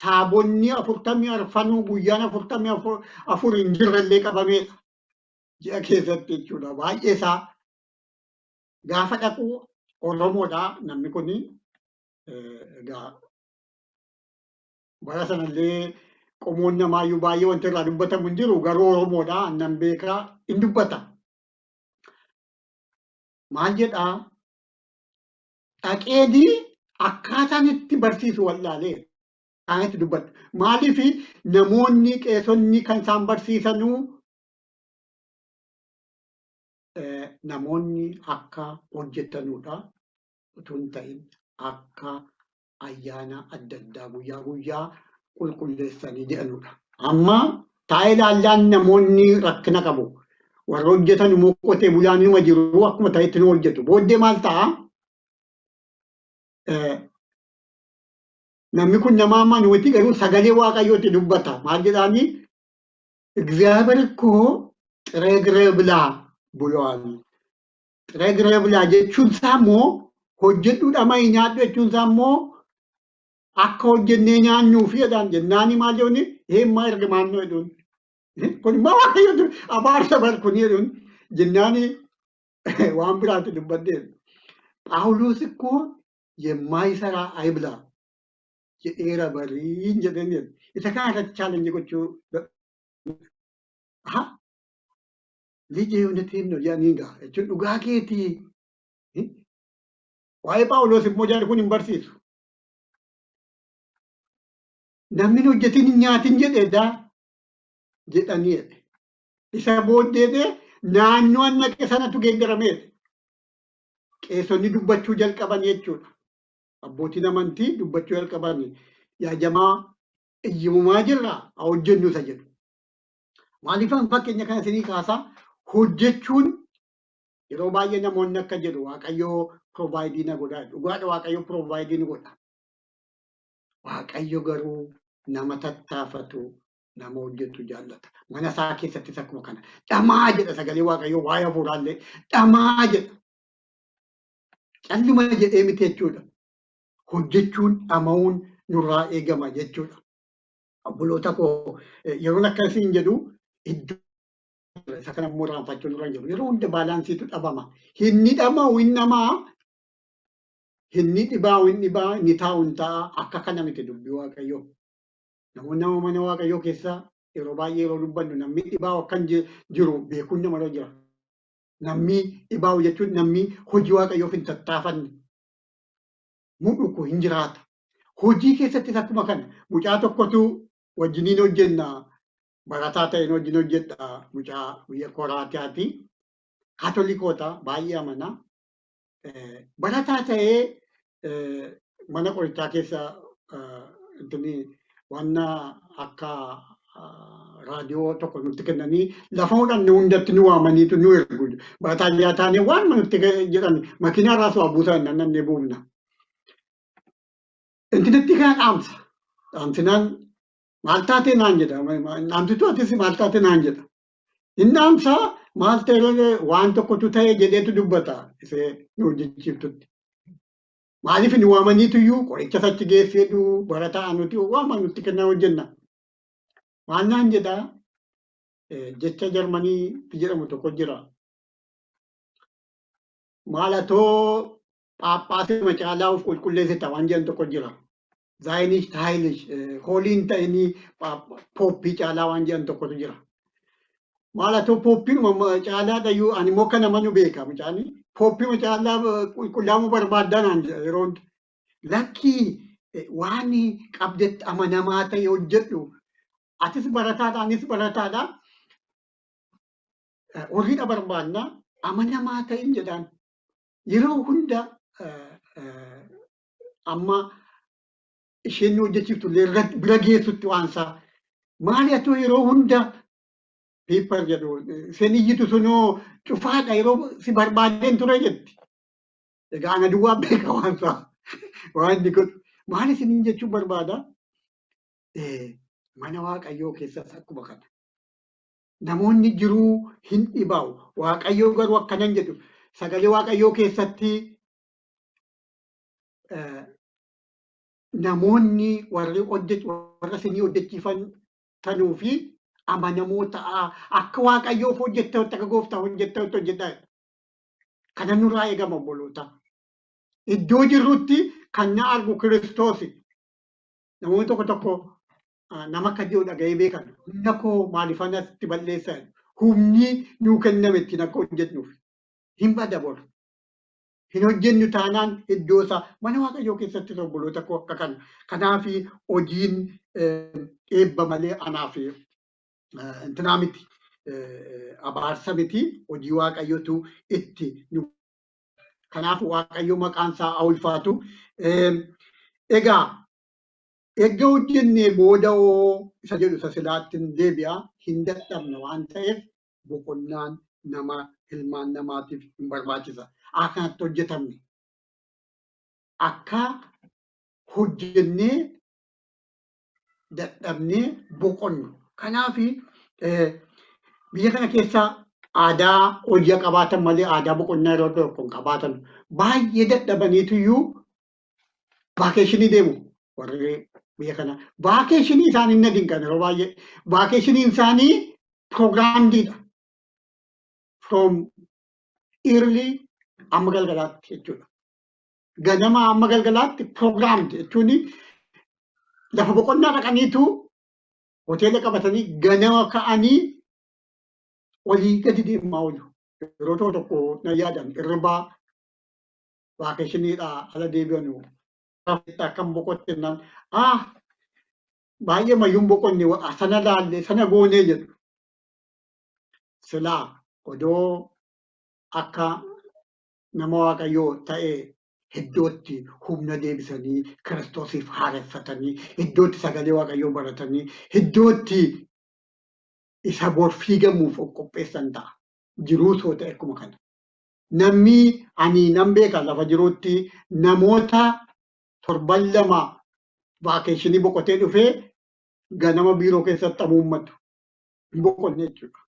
taabonni 44 guyyaan 44 hin jirrellee qabameedha. Ji'a keessatti jechuudha. Baay'ee isaa gaafa dhaqu Oromoodha namni kuni egaa bara sanallee qomoon namaayyuu baay'ee wanti irraa dubbatamu hin jiru garuu Oromoodha annan beekaa hin dubbata. Maal jedhaa dhaqeedii akkaataan itti barsiisu wallaalee akkaataan itti dubbatu. Maaliif namoonni qeesonni kan isaan barsiisanuu namoonni akka hojjetanudha utuu hin ta'in akka ayyaana adda addaa guyyaa guyyaa qulqulleessanii jedhanudha. Amma taa'ee ilaallaan namoonni rakkina qabu. Warra hojjetan immoo qotee bulaan numa jiru akkuma ta'etti nu hojjetu. Booddee maal ta'a? Namni kun nama amanuuti garuu sagalee Waaqayyootti dubbata. Maal jedhaani? እግዚአብሔር እኮ ጥሬ ግሬ ብላ ብሏል። ጥሬ ግሬ ብላ jechuun isaa immoo hojjedhuu dhama'ii nyaadhu jechuun isaa immoo akka hojjennee nyaannuuf jedhaan jennaani maal jedhuuni heemmaa ergamaan nu jedhuun. Kun immoo Waaqayyotu abaarsa bar kun jedhuun jennaani waan biraatti dubbadheen. Phaawulos እኮ የማይሰራ አይብላ jedheera bariin jedheen jedhu. Isa kana irratti chaalenjii gochuu ልጄ እውነቴን ነው jedhanii gaa jechuun dhugaa keetii. Waa'ee Phaawulos immoo jarri kun hin barsiisu. Namni hin hojjetin hin nyaatin jedhee jedhanii jedhe. Isa booddee naannoo naqe sanatu geeddarameedha. Qeessonni dubbachuu jalqaban jechuudha. Abbootiin amantii dubbachuu jalqaban. Yaa jamaa iyyimumaa jirra haa hojjennu isa jedhu. Maaliifan fakkeenya kana isinii kaasaa? Hojjechuun yeroo baay'ee namoonni akka jedhu Waaqayyoo provide na godha. Dhugaadha, Waaqayyo provide ni godha. Waaqayyo garuu nama tattaafatu, nama hojjetu jaallata. Mana isaa keessattis akkuma kana. Dhamaa jedha sagalee Waaqayyoo, waa'ee hafuuraallee dhamaa jedha. Calluma jedhee miti jechuudha. Hojjechuun, dhama'uun nurraa eegama jechuudha. Obboloota koo, yeroon akkasiin jedhu iddoo isa kana immoo irraanfachuu nurra hin jiru. Yeroo hunda balanceiitu dhabama. Hinni dhama'u hin dhamaa, hinni dhibaa'u hin dhibaa, inni taa'u hin taa'a. Akka kana miti dubbii Waaqayyoo. Namoonni nama mana Waaqayyoo keessa yeroo baay'ee yeroo dubbannu namni dhibaa'u akkan jiru beekuun namarra jira. Namni dhibaa'u jechuun namni hojii Waaqayyoof hin tattaafanne mudhuku hin jiraata. Hojii keessattis akkuma kana mucaa tokkotu wajjiniin hojjenna, barataa ta'een wajjin hojjedha, mucaa biyya Koraatiyaati. Kaatolikoota baay'ee amana. Barataa ta'ee mana qorichaa keessa waan akka raadiyoo tokko nutti kennanii lafa hodhanne hundatti nu waamaniitu nu ergu. Barataa ijaa taanee waan nutti jedhan makiinaa irraas waa buusaa hin nannee buufna. Intinatti kana dhaamsa. Dhaamsinaan maal taatee naan jedha. Dhaamsituu atis maal taatee naan jedha. Inni dhaamsa maal ta'e, waan tokkotu ta'e jedheetu dubbata isee nu hojjechiiftutti. Maaliif nu waamaniitu iyyuu qoricha achi geesseetu barataa nuti waama nutti kennaa hojjenna. Maal naan jedha, jecha Jarmanii jedhamu tokko jira. Maalatoo Phaaphaasii macaalaa of qulqulleessita waan jedhan tokko jira. Sei nicht heilig, holy hin ta'inii pooppii caalaa waan jedhan tokkotu jira. Maalatoo pooppiin caalaa dhayyuu ani immoo kana manu beeka mucaani. Pooppii caalaa qulqullaa'uu barbaaddaa naan jedha yeroo hunda. Lakkii, waan qabdetti amanamaa ta'e hojjedhu. Atis barataadha, anis barataadha. Horiidha barbaanna, amanamaa ta'in jedhaan. Yeroo hunda amma isheen nu hojjechiiftu illee bira geessutti waan isaa. Maali atoo yeroo hunda piipar jedhu isheen iyyitu sunoo cufaadha, yeroo si barbaadeen ture jetti. Egaa ana duwwaa beeka waan isaa waan inni godhu. Maal isiniin jechuun barbaada? Mana Waaqayyoo keessas akkuma kana. Namoonni jiruu hin dhibaa'u. Waaqayyoo garuu akkanan jedhu, sagalee Waaqayyoo keessatti namoonni warri hojjetu warra isinii hojjechiifan tanuu fi amanamoo ta'aa, akka Waaqayyoof hojjettanitti, akka gooftaa hojjettanitti hojjedhaa. Kana nurraa eegama, obboloota. Iddoo jirrutti kan na argu Kiristoosi. Namoonni tokko tokko nama akka jiru dhaga'ee beekan. Humna koo maaliifan asitti balleessa? Humni nuu kenname ittiin akka hojjennuuf. Hin bada bor. Hin hojjennu taanaan iddoo isaa mana Waaqayyoo keessatti, obboloota koo, akka kana. Kanaaf hojiin eebba malee anaaf intinaa miti. Abaarsa miti, hojii Waaqayyootu itti nu. Kanaaf Waaqayyo maqaan isaa haa ulfaatu. Egaa erga hojjennee booda hoo isa jedhu isa silaatti hin deebi'a, hin dadhabna waan ta'eef boqonnaan nama ilmaan namaatiif hin barbaachisa. Akka kanatti hojjetamne. Akka hojjennee dadhabnee boqonnu. Kanaaf biyya kana keessa aadaa hojii qabaatan malee aadaa boqonnaa yeroo tokko hin qabaatan. Baay'ee dadhabaniituyyuu vacation deemu warri biyya kana. Vacation isaanii na dinqan yeroo baay'ee. Vacationiin isaanii programmediidha. From early amma galgalaatti jechuudha. Ganama amma galgalaatti programmed jechuun lafa boqonnaa dhaqaniitu hoteela qabatanii ganama ka'anii olii gadi deemaa oolu. Yeroo tokko tokko na yaadan irribaa vacationiidhaa ala deebi'anu akkam boqotte naan, ah, baay'ee mayyuun boqonne, sana laalle, sana goonee jedhu. Silaa odoo akka nama Waaqayyoo ta'e iddootti humna deebisanii Kiristoosiif haareffatanii, iddootti sagalee Waaqayyoo baratanii, iddootti Isa bor fiigamuuf of qopheessan ta'a. Jiruu soo ta'e akkuma kana. Namni ani nan beeka lafa jirutti namoota torban 2 vacation boqotee dhufee ganama biiroo keessatti amuummatu. Hin boqonne jechuudha.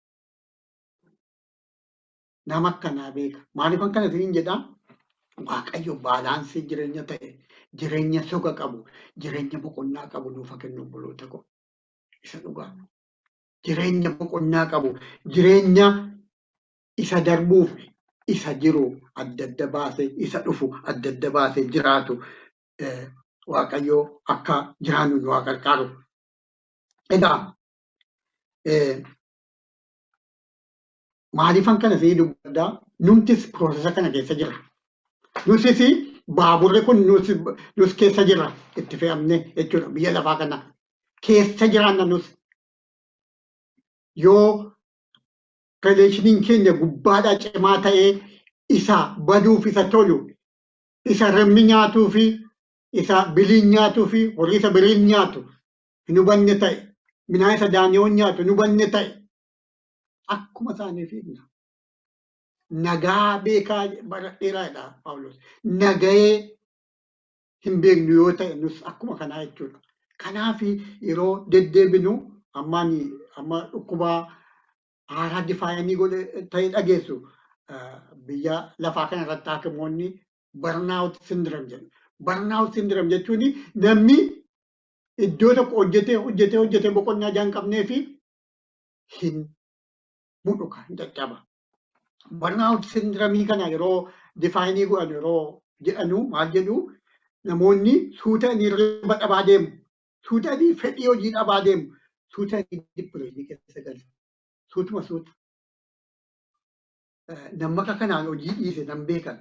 Nama akkanaa beeka. Maaliifan kana isiniin jedhaa? Waaqayyo balance jireenya ta'e, jireenya soga qabu, jireenya boqonnaa qabu nuuf haa kennu, obboloota koo. Isa dhugaa. Jireenya boqonnaa qabu, jireenya isa darbuuf isa jiru adda adda baasee, isa dhufu adda adda baasee jiraatu Waaqayyo akka jiraannu nu haa gargaaru. Egaa maaliifan kana isinii dubbaddaa? Numtis process kana keessa jira. Nutis baaburri kun nus keessa jira, itti fe'amne jechuudha, biyya lafaa kana keessa jiraanna nus. Yoo relationiin keenya gubbaadhaa cimaa ta'ee, isa baduuf isa tolu, isa remmi nyaatuu fi isa biliin nyaatuu fi horii isa biriin nyaatu hin hubanne ta'e, midhaan isa daaniyoon nyaatu hin hubanne ta'e, akkuma isaanii fiigna. Nagaa beekaa baradheeraadha Paawulos. Nagayee hin beeknu yoo ta'e, nus akkuma kanaa jechuudha. Kanaaf yeroo deddeebinu ammaan amma dhukkuba haaraa define godhe ta'e dhageessu, biyya lafaa kana irratti hakimoonni burnout syndrome jedhu. Burnout syndrome jechuun namni iddoo tokko hojjetee hojjetee hojjetee boqonnaa ijaa hin qabnee fi hin mudhuka, hin caccaba. Burnout syndrome kana yeroo define godhan, yeroo jedhanu maal jedhu? Namoonni suutanii hirriba dhabaa deemu. Suutanii fedhii hojii dhabaa deemu. Suutanii depression keessa galu. Suutuma suuta. Nama akka kanaan hojii dhiise nan beekan.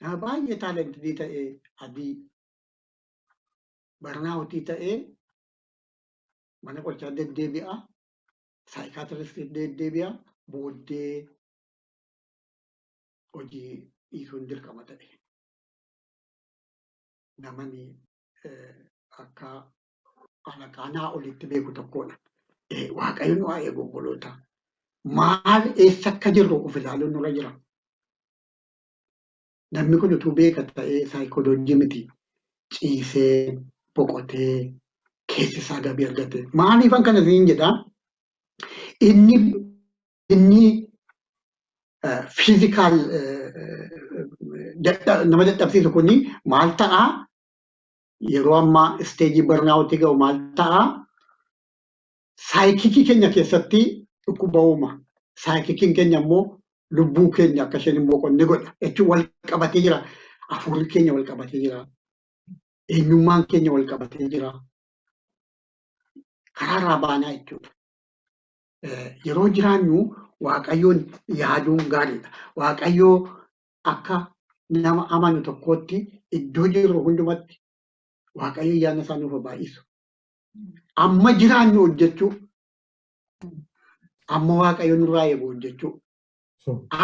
Nama baay'ee talented ta'e, adii, burnout ta'ee mana qorichaa deddeebi'a. Psychiatrist deddeebi'a. Booddee hojii dhiisuun dirqama ta'e. Namani akka alaqaanaa olitti beeku tokkodha. Waaqayyo nu haa eegu, obboloota. Maal, eessa akka jirru of ilaaluun nurra jira. Namni kun utuu beeka ta'ee saayikooloojii miti. Ciisee boqotee keessi isaa gabii argate. Maaliifan kana isiniin jedhaa? Inni physical nama dadhabsiisu kuni maal ta'aa? Yeroo ammaa stage burnout ga'u maal ta'aa? Psychic keenya keessatti dhukkuba uuma. Psychiciin keenya immoo lubbuu keenya akka isheen hin boqonne godha. Jechuun wal qabatee jira. Hafuurri keenya wal qabatee jira. Eenyummaan keenya wal qabatee jira. Karaarraa baanaa jechuudha. Yeroo jiraannu Waaqayyoon yaaduun gaariidha. Waaqayyoo akka nama amanu tokkootti iddoo jirru hundumatti Waaqayyo ayyaana isaa nuuf baay'isu. Amma jiraannu hojjechuu, amma Waaqayyo nurraa eegu hojjechuu,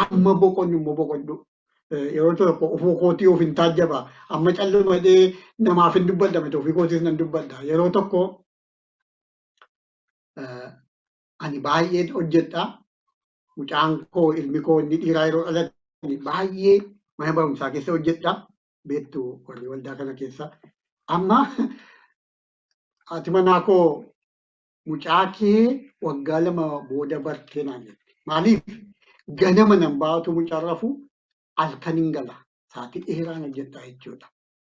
amma boqonnu immoo boqodhu. Yeroo tokko ofuu kootii of hin taajjaba. Amma callumadhee namaaf hin dubbadha miti, ofii kootiis nan dubbadha. Yeroo tokko ani baay'een hojjedha. Mucaan koo, ilmi koo inni dhiiraa yeroo dhalate baay'ee mana barumsaa keessa hojjedha. Beektu warri waldaa kana keessa. Amma haati manaa koo "Mucaa kee waggaa 2 booda bartee" naan jette. Maaliif? Ganama nan baatu, mucaan rafu, halkan hin gala. Sa'aatii dheeraan hojjedha jechuudha.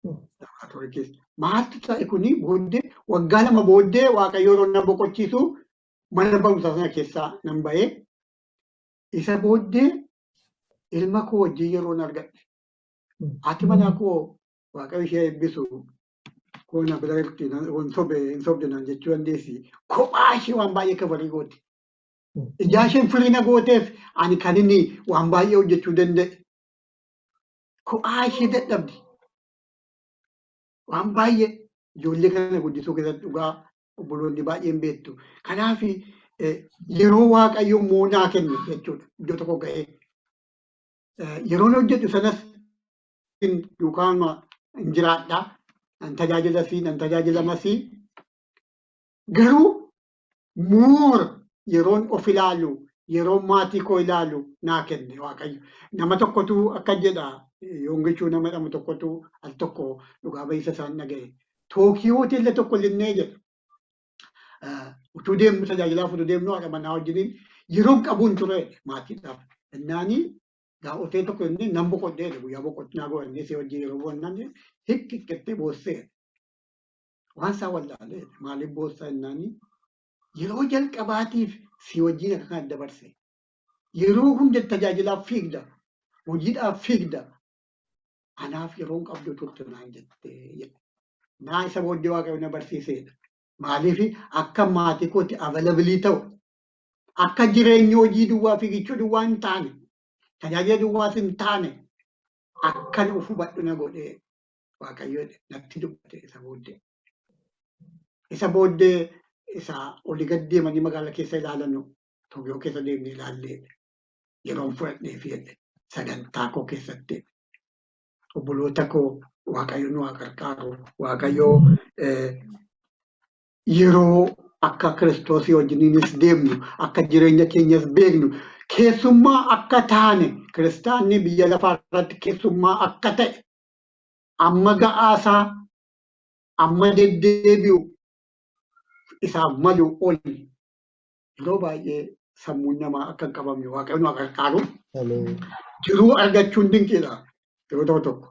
Laboraatoorii keessa. Maaltu ta'e kuni? Booddee waggaa 2 booddee Waaqayyo yeroo na boqochiisu mana barumsaa sana keessaa nan ba'ee, isa booddee ilma koo wajjin yeroon argadhe. Haati manaa koo, Waaqayyo ishee eebbisu, koo na bira jirti, hin sobe, hin sobde naan jechuu dandeessi. Kophaa ishee waan baay'ee cover gooti. Ijaa isheen firii na gooteef ani kan inni waan baay'ee hojjechuu danda'e. Kophaa ishee dadhabdi. Waan baay'ee ijoollee kana guddisuu keessatti dhugaa obboloonni baay'een beektu. Kanaaf yeroo Waaqayyo immoo naa kenne jechuudha iddoo tokko ga'ee. Yeroon hojjedhu sanas duukaama hin jiraadha. Nan tajaajilasii, nan tajaajilamasii. Garuu more Yeroon of ilaalu, yeroon maatii koo ilaalu naa kenne Waaqayyo. Nama tokkotu akka jedha, Yoongichuu nama jedhamu tokkotu al tokko dhugaa ba'iisa isaan dhaga'e. Tookiyoo hoteela tokko linnee jedha. Utuu deemnu tajaajilaaf utuu deemnu haadha manaa wajjiniin yeroon qabuun ture maatiidhaaf. Innaani gaa hoteela tokko linnee nan boqodhee guyyaa boqonnaa godhannee si wajjin yeroo boqonnaan hikkiqqettee boossee. Waan isaa wallaalee maaliif boossaa innaani yeroo jalqabaatiif si wajjin akka kana dabarse. Yeroo hunda tajaajilaaf fiigda, hojiidhaaf fiigda. Anaaf yeroon qabdu turte naan jettee jedhe. Naa isa booddee Waaqayyo na barsiisedha. Maaliif akka maatii kootti available ta'u, akka jireenya hojii duwwaa fiigichuu duwwaa hin taane, tajaajila duwwaas hin taane, akkan of hubadhu na godhee Waaqayyo natti dubbate isa booddee. Isa booddee isa olii gad deemanii magaalaa keessa ilaalan Tookiyoo keessa deemnee ilaallee yeroon fudhadhee fi sagantaa koo keessatti obboloota koo Waaqayyo nu haa gargaaru. Waaqayyo yeroo akka Kiristoosii wajjiniinis deemnu, akka jireenya keenyas beeknu, keessummaa akka taane, kiristaanni biyya lafaa irratti keessummaa akka ta'e, amma ga'aasaa, amma deddeebi'u isaaf malu ol yeroo baay'ee sammuun namaa akka hin qabamne Waaqayyo nu haa gargaaru. Jiruu argachuun dinqiidha yeroo tokko tokko.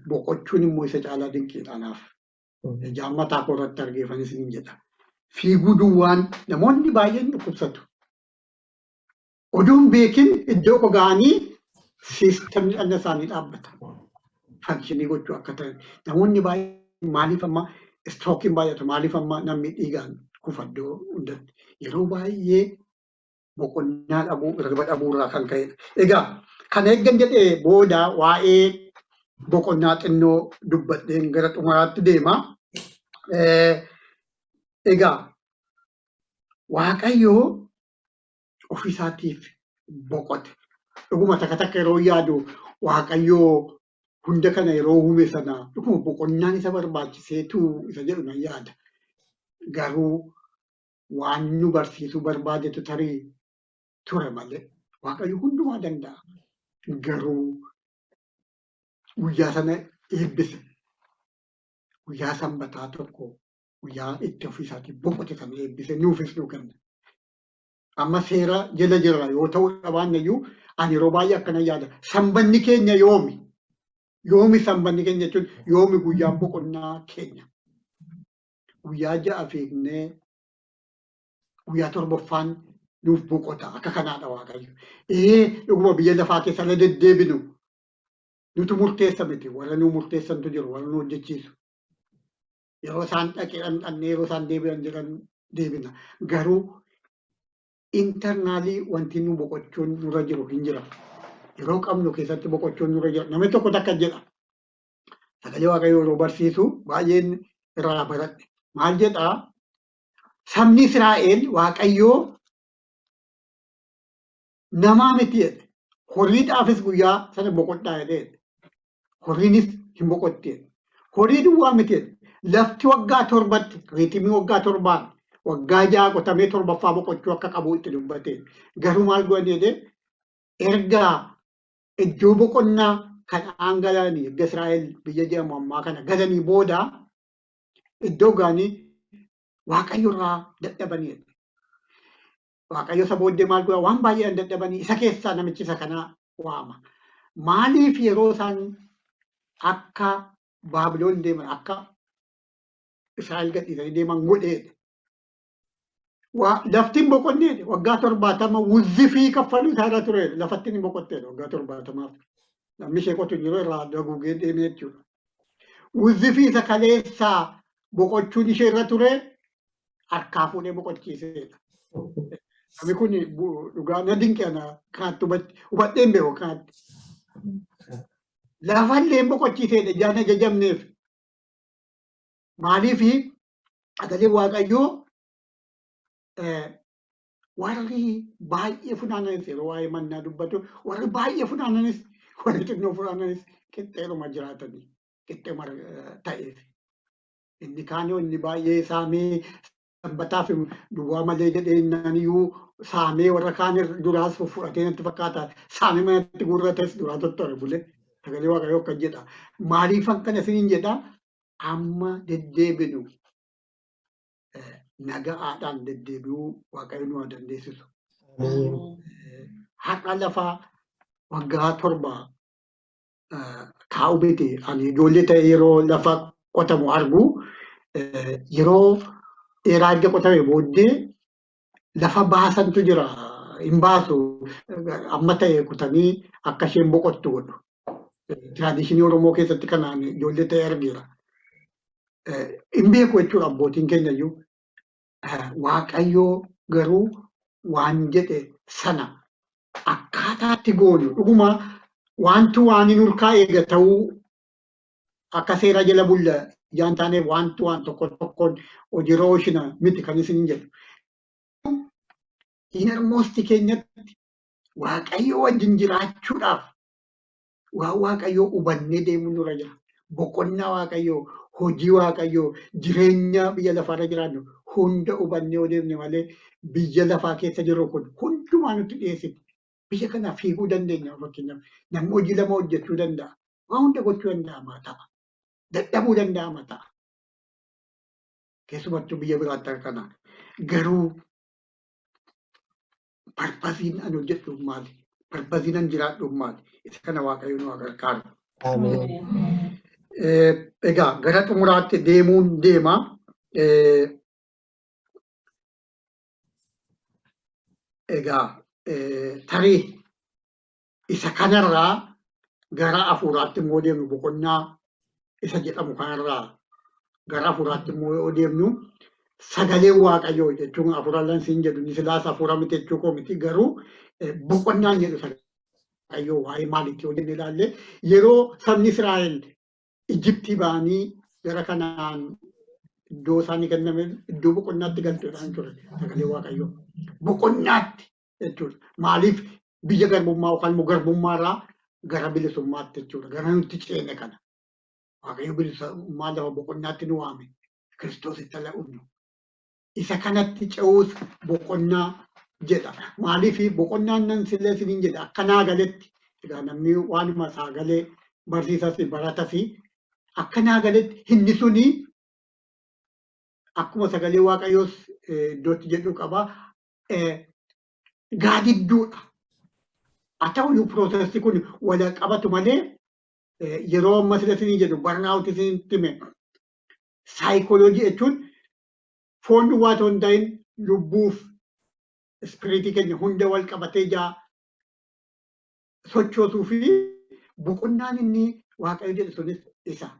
Boqochuun immoo isa caalaa dinqiidha anaaf. Ijaan mataa koo irratti argeeffanis ni jedha. Fiiguu duwwaan namoonni baay'een dhukkubsatu. Oduun beekin iddoo koo ga'anii siistamni dhagna isaanii dhaabbata. Function gochuu akka ta'e. Namoonni baay'een maaliif amma strokeiin baay'atu, maaliif amma namni dhiigaan kufa iddoo hundatti. Yeroo baay'ee boqonnaa dhabuu, hirriba dhabuu irraa kan ka'edha. Egaa kana eeggan jedhee booda waa'ee boqonnaa xinnoo dubbadheen gara xumuraatti deema. Egaa Waaqayyo ofiisaatiif boqote. Dhuguma takka takka yeroo yaadu Waaqayyo hunda kana yeroo uume sana dhuguma boqonnaan isa barbaachiseetu isa jedhu nan yaada. Garuu waan nu barsiisuu barbaadetu tarii ture malee Waaqayyo hundumaa danda'a. Garuu guyyaa sana eebbise. Guyyaa sanbataa tokko guyyaa itti ofiisaatii boqote sana eebbise nuufis nu kenna. Amma seera jala jirra yoo ta'uu dhabaanne iyyuu ani yeroo baay'ee akkana yaada. Sanbanni keenya yoomi? Yoomi sanbanni keenya jechuun yoomi guyyaan boqonnaa keenya? Guyyaa 6 fiignee guyyaa torbaffaan nuuf boqota. Akka kanaadha Waaqayyo. Dhuguma biyya lafaa keessa irra deddeebinu nutu murteessa miti. Warra nu murteessantu jiru, warra nu hojjechiisu. Yeroo isaan dhaqeedhaan dhaqnee yeroo isaan deebi'an jedhan deebina. Garuu internally wanti nu boqochuun nurra jiru hin jira. Yeroo qabnu keessatti boqochuun nurra jira. Namni tokko takka jedha. Sagalee Waaqayyoo yeroo barsiisu baay'een irraa baradhe. Maal jedhaa? Sabni Israa'el Waaqayyoo namaa miti jedhe. Horiidhaafis guyyaa sana boqodhaa jedhee. Horiinis hin boqotti jedhe. Horii duwwaa miti jedhe. Lafti waggaa 7tti rhythm waggaa 7n waggaa 6 qotamee torbaffaa boqochuu akka qabu itti dubbate. Garuu maal godhan jedhee erga iddoo boqonnaa Kana'aan galanii erga Israa'el biyya jedhamu ammaa kana galanii booda iddoo ga'anii Waaqayyo irraa dadhabanii. Waaqayyo isa booddee maal godha waan baay'eedhaan dadhabanii isa keessaa namichi isa kanaa waama. Maaliif yeroo isaan akka Baabiloon deeman akka Israa'el gadhiisanii deeman godheedha. Lafti hin boqonneedha. Waggaa 70 wuzzifii kaffaluu isaa irra ture. Lafatti hin boqotteedha waggaa 70f. Namni ishee qotu jiru irraa daguugee deemee jechuudha. Wuzzifii isa kaleessaa boqochuun ishee irra ture harkaa fuudhee boqochiiseedha. Namni kun dhugaa na dinqe ana kanatti hubadhee hin beeku kanatti. Lafallee hin boqochiiseedha ijaan ajajamneef. Maaliif sagalee Waaqayyoo warri baay'ee funaananis yeroo waa'ee mannaa dubbatu warri baay'ee funaananis warri xinnoo funaananis qixxeedhuma jiraatanii qixxeema ta'eef. Inni kaan inni baay'ee saamee Sanbataaf duwwaa malee jedhee iyyuu saamee warra kaan duraas fudhatee natti fakkaata. Saamee manatti guurrates duraa tottore bulee sagalee Waaqayyoo akkas jedha. Maaliifan kana isiniin jedha? Amma deddeebinu naga'aadhaan deddeebi'uu Waaqayyo nu haa dandeessisu. Har'a lafaa waggaa 7 kaa'u miti. Ani ijoollee ta'e yeroo lafa qotamu argu yeroo dheeraa erga qotame booddee lafa baasantu jira. Hin baasu amma ta'e kutanii akka isheen boqottu godhu. Tradition Oromoo keessatti kanaan ijoollee ta'e argeera. Hin beeku jechuudha abbootiin keenya iyyuu. Waaqayyoo garuu waan jedhe sana akkaataatti goonu dhuguma wanti waan hin urkaa eega ta'uu akka seera jala bulla ijaan taanee wanti waan tokko tokkoon hojiirra oolchina miti kan isin jedhu. Innermost keenyatti Waaqayyo wajjin jiraachuudhaaf waan Waaqayyoo hubannee deemuun nurra jira. Boqonnaa Waaqayyoo, hojii Waaqayyoo, jireenya biyya lafaarra jiraannu hunda hubannee yoo deemne malee biyya lafaa keessa jirru kun hundumaa nutti dhiyeessiti. Biyya kana fiiguu dandeenya fakkeenyaaf. Namni hojii lama hojjechuu danda'a. Waa hunda gochuu danda'ama ta'a. Dadhabuu danda'ama ta'a. Keessumattuu biyya biraatti akka kana. Garuu purposeiin ani hojjedhuuf maali? Purposeiin ani jiraadhuuf maali? Isa kana Waaqayyo nu haa gargaaru. Egaa gara xumuraatti deemuun deema. Egaa tarii isa kanarraa gara hafuuraatti immoo deemnu, boqonnaa isa jedhamu kanarraa gara hafuuraatti immoo yoo deemnu, sagaleen Waaqayyoo jechuun hafuura lansiin jedhu ni silaas hafuura miti jechuu koo miti, garuu boqonnaan jedhu Waaqayyoo waa'ee maaliitti yoo jenne ilaalle, yeroo sabni Israa'el Ijiptii ba'anii gara kanaan iddoo isaanii kenname iddoo boqonnaatti galchuudhaan ture sagalee Waaqayyoo. Boqonnaatti jechuudha. Maaliif biyya garbummaa yookaan immoo garbummaarraa gara bilisummaatti jechuudha. Gara nutti ceene kana. Waaqayyo bilisummaa lafa boqonnaatti nu waame. Kiristoositti ala dhufnu. Isa kanatti ce'uus boqonnaa jedha. Maaliif boqonnaan nan sillee isiniin jedha akka naa galetti. Egaa namni waanuma isaa galee barsiisas baratas akka naa galetti inni suni akkuma sagalee Waaqayyoos iddootti jedhu qaba. Gaadidduudha. Haa ta'u processii kun wal qabatu malee yeroo amma sila isinii jedhu burnout isinitti hime. Saayikooloojii jechuun foon duwwaa otoo hin ta'in lubbuuf spiritii keenya hunda wal qabatee jaa sochoosuu fi boqonnaan inni Waaqayyo jedhu sunis isa.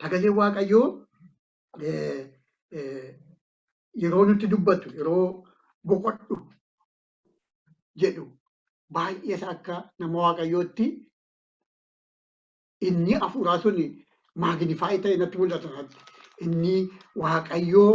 Sagaleen Waaqayyoo yeroo nutti dubbatu, yeroo boqodhu jedhu, baay'ee isa akka nama Waaqayyootti inni hafuuraa sun magnify ta'e natti mul'ata natti. Inni Waaqayyoo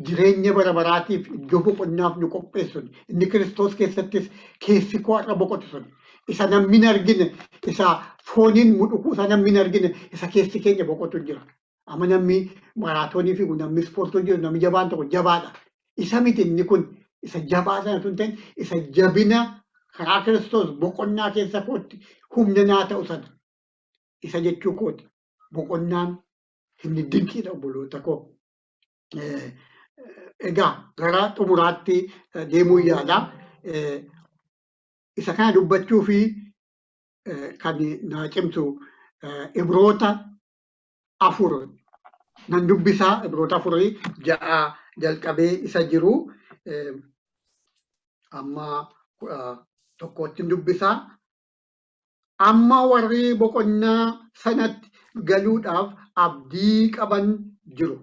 jireenya bara baraatiif iddoo boqonnaaf nu qopheessu sun, inni Kiristoos keessattis keessi koo har'a boqotu sun, isa namni hin argine, isa fooniin mudhukuu isa namni hin argine, isa keessi keenya boqotu jira. Amma namni maraatoonii fiigu, namni ispoortii hojjetu, namni jabaan tokko jabaadha. Isa miti inni kun, isa jabaa sana tun ta'in, isa jabina karaa Kiristoos boqonnaa keessa kootti humna naa ta'u sana isa jechuu kooti. Boqonnaan inni dinqiidha, obboloota koo. Egaa gara xumuraatti deemuu yaala. Isa kana dubbachuu fi kan naa cimsu Ibroota 4 nan dubbisaa. Ibroota 4:6 jalqabee isa jiru amma 11tti dubbisaa. Amma warri boqonnaa sanatti galuudhaaf abdii qaban jiru.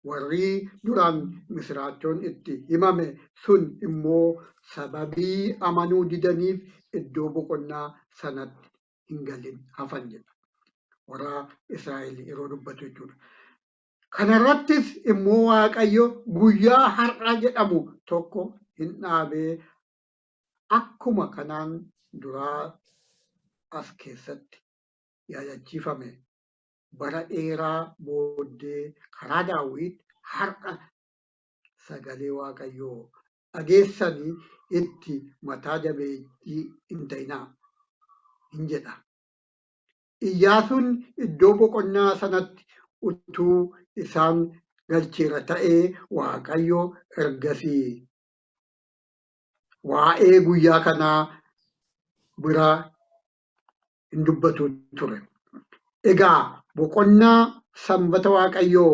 Warri duraan misiraachoon itti himame sun immoo sababii amanuu didaniif iddoo boqonnaa sanatti hin galin hafan jedha. Warra Israa'el yeroo dubbatu jechuudha. Kanarrattis immoo Waaqayyo guyyaa har'a jedhamu tokko hin dhaabee, akkuma kanaan duraa as keessatti yaadachiifame, bara dheeraa booddee karaa Daawit har'a sagalee Waaqayyoo dhageessanii itti mataa jabeeyyii hin ta'inaa hin jedha. Iyyaasuun iddoo boqonnaa sanatti utuu isaan galcheera ta'ee Waaqayyo ergasii waa'ee guyyaa kanaa bira hin dubbatu ture. Egaa boqonnaa sanbata Waaqayyoo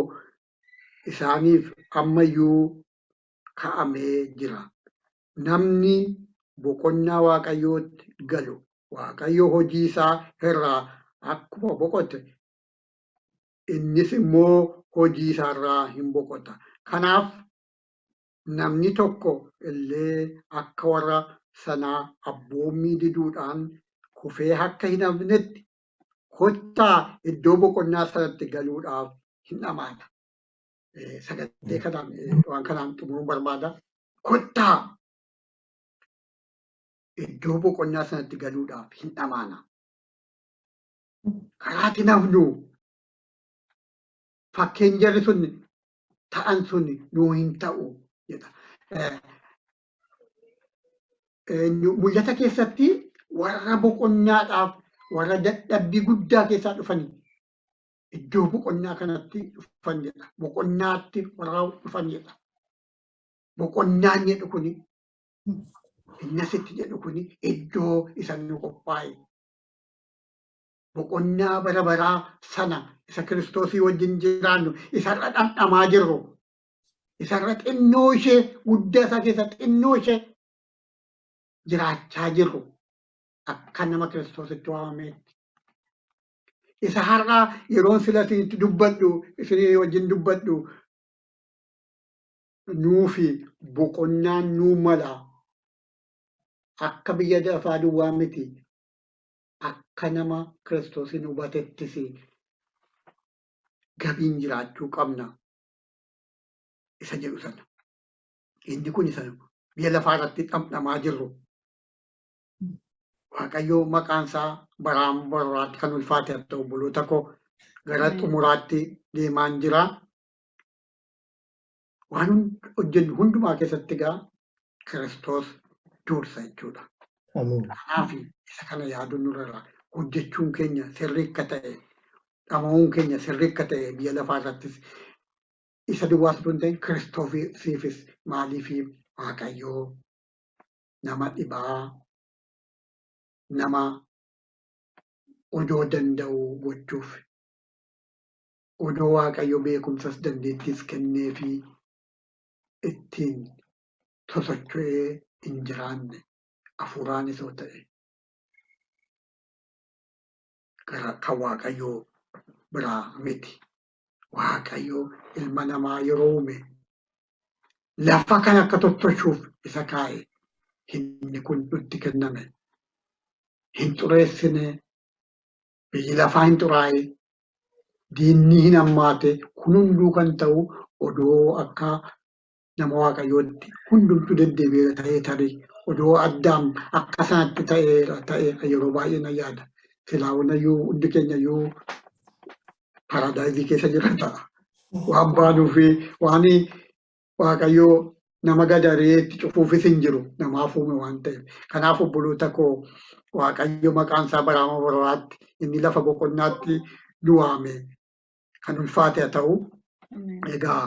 isaaniif ammayyuu kaa'amee jira. Namni boqonnaa Waaqayyootti galu Waaqayyo hojii isaa irraa akkuma boqote innis immoo hojii isaarraa hin boqota. Kanaaf namni tokko illee akka warra sanaa abboommii diduudhaan kufee akka hin hafnetti kottaa iddoo boqonnaa sanatti galuudhaaf hin dhamaana. Sagalee kanaan waan kanaan xumuruun barbaada. Kottaa iddoo boqonnaa sanatti galuudhaaf hin dhamaana. Karaatti nafnu fakkeen jarri sun ta'an sun nuu hin ta'u jedha. Mul'ata keessatti warra boqonnaadhaaf warra dadhabbii guddaa keessaa dhufanii iddoo boqonnaa kanatti dhufan jedha. Boqonnaatti warra dhufan jedha. Boqonnaan jedhu kuni inni asitti jedhu kuni iddoo isa nu qophaa'e. Boqonnaa bara baraa sana isa Kiristoosii wajjin jiraannu isarra dhandhamaa jirru isarra xinnoo ishee guddaa isaa keessa xinnoo ishee jiraachaa jirru akka nama Kiristoositti waamameetti. Isa har'aa yeroon sila isinitti dubbadhu isinii wajjin dubbadhu nuufi boqonnaan nuu mala akka biyya lafaa duwwaa miti akka nama Kiristoosiin hubatettis gabiin jiraachuu qabna isa jedhu sana. Inni kun isa biyya lafaa irratti dhamdhamaa jirru. Waaqayyo maqaan isaa baraan baraatti kan ulfaate haa ta'u obboloota koo gara xumuraatti deemaan jira. Waan hojjennu hundumaa keessatti egaa Kiristoos dursa jechuudha. Kanaaf isa kana yaaduun nurra hojjechuun keenya sirrii akka ta'e dhama'uun keenya sirrii akka ta'e biyya lafaa irrattis isa duwwaas osoo hin ta'in Kiristoosiifis maaliif Waaqayyoo nama dhibaa nama odoo danda'u gochuuf odoo Waaqayyo beekumsas dandeettiis kenneefi ittiin sosocho'ee hin jiraanne hafuuraanis yoo ta'e gara kan Waaqayyoo biraa miti. Waaqayyo ilma namaa yeroo uume lafa kan akka tottolchuuf isa kaa'e inni kun nutti kenname. Hin xureessine, biyyi lafaa hin xuraa'e, diinni hin hammaate, kun hunduu kan ta'u odoo akka nama Waaqayyootti hundumtuu deddeebi'eera ta'ee tarii odoo Addaam akka sanatti ta'eera ta'e yeroo baay'ee na yaada. Silaa hundi keenya iyyuu paaraadaayizii keessa jira ta'a. Waan baanuu fi waan Waaqayyoo nama gadareetti cufuufis hin jiru namaaf uume waan ta'eef. Kanaaf obboloota koo Waaqayyo maqaan isaa baraama baraatti inni lafa boqonnaatti nu waame kan ulfaate haa ta'u. Egaa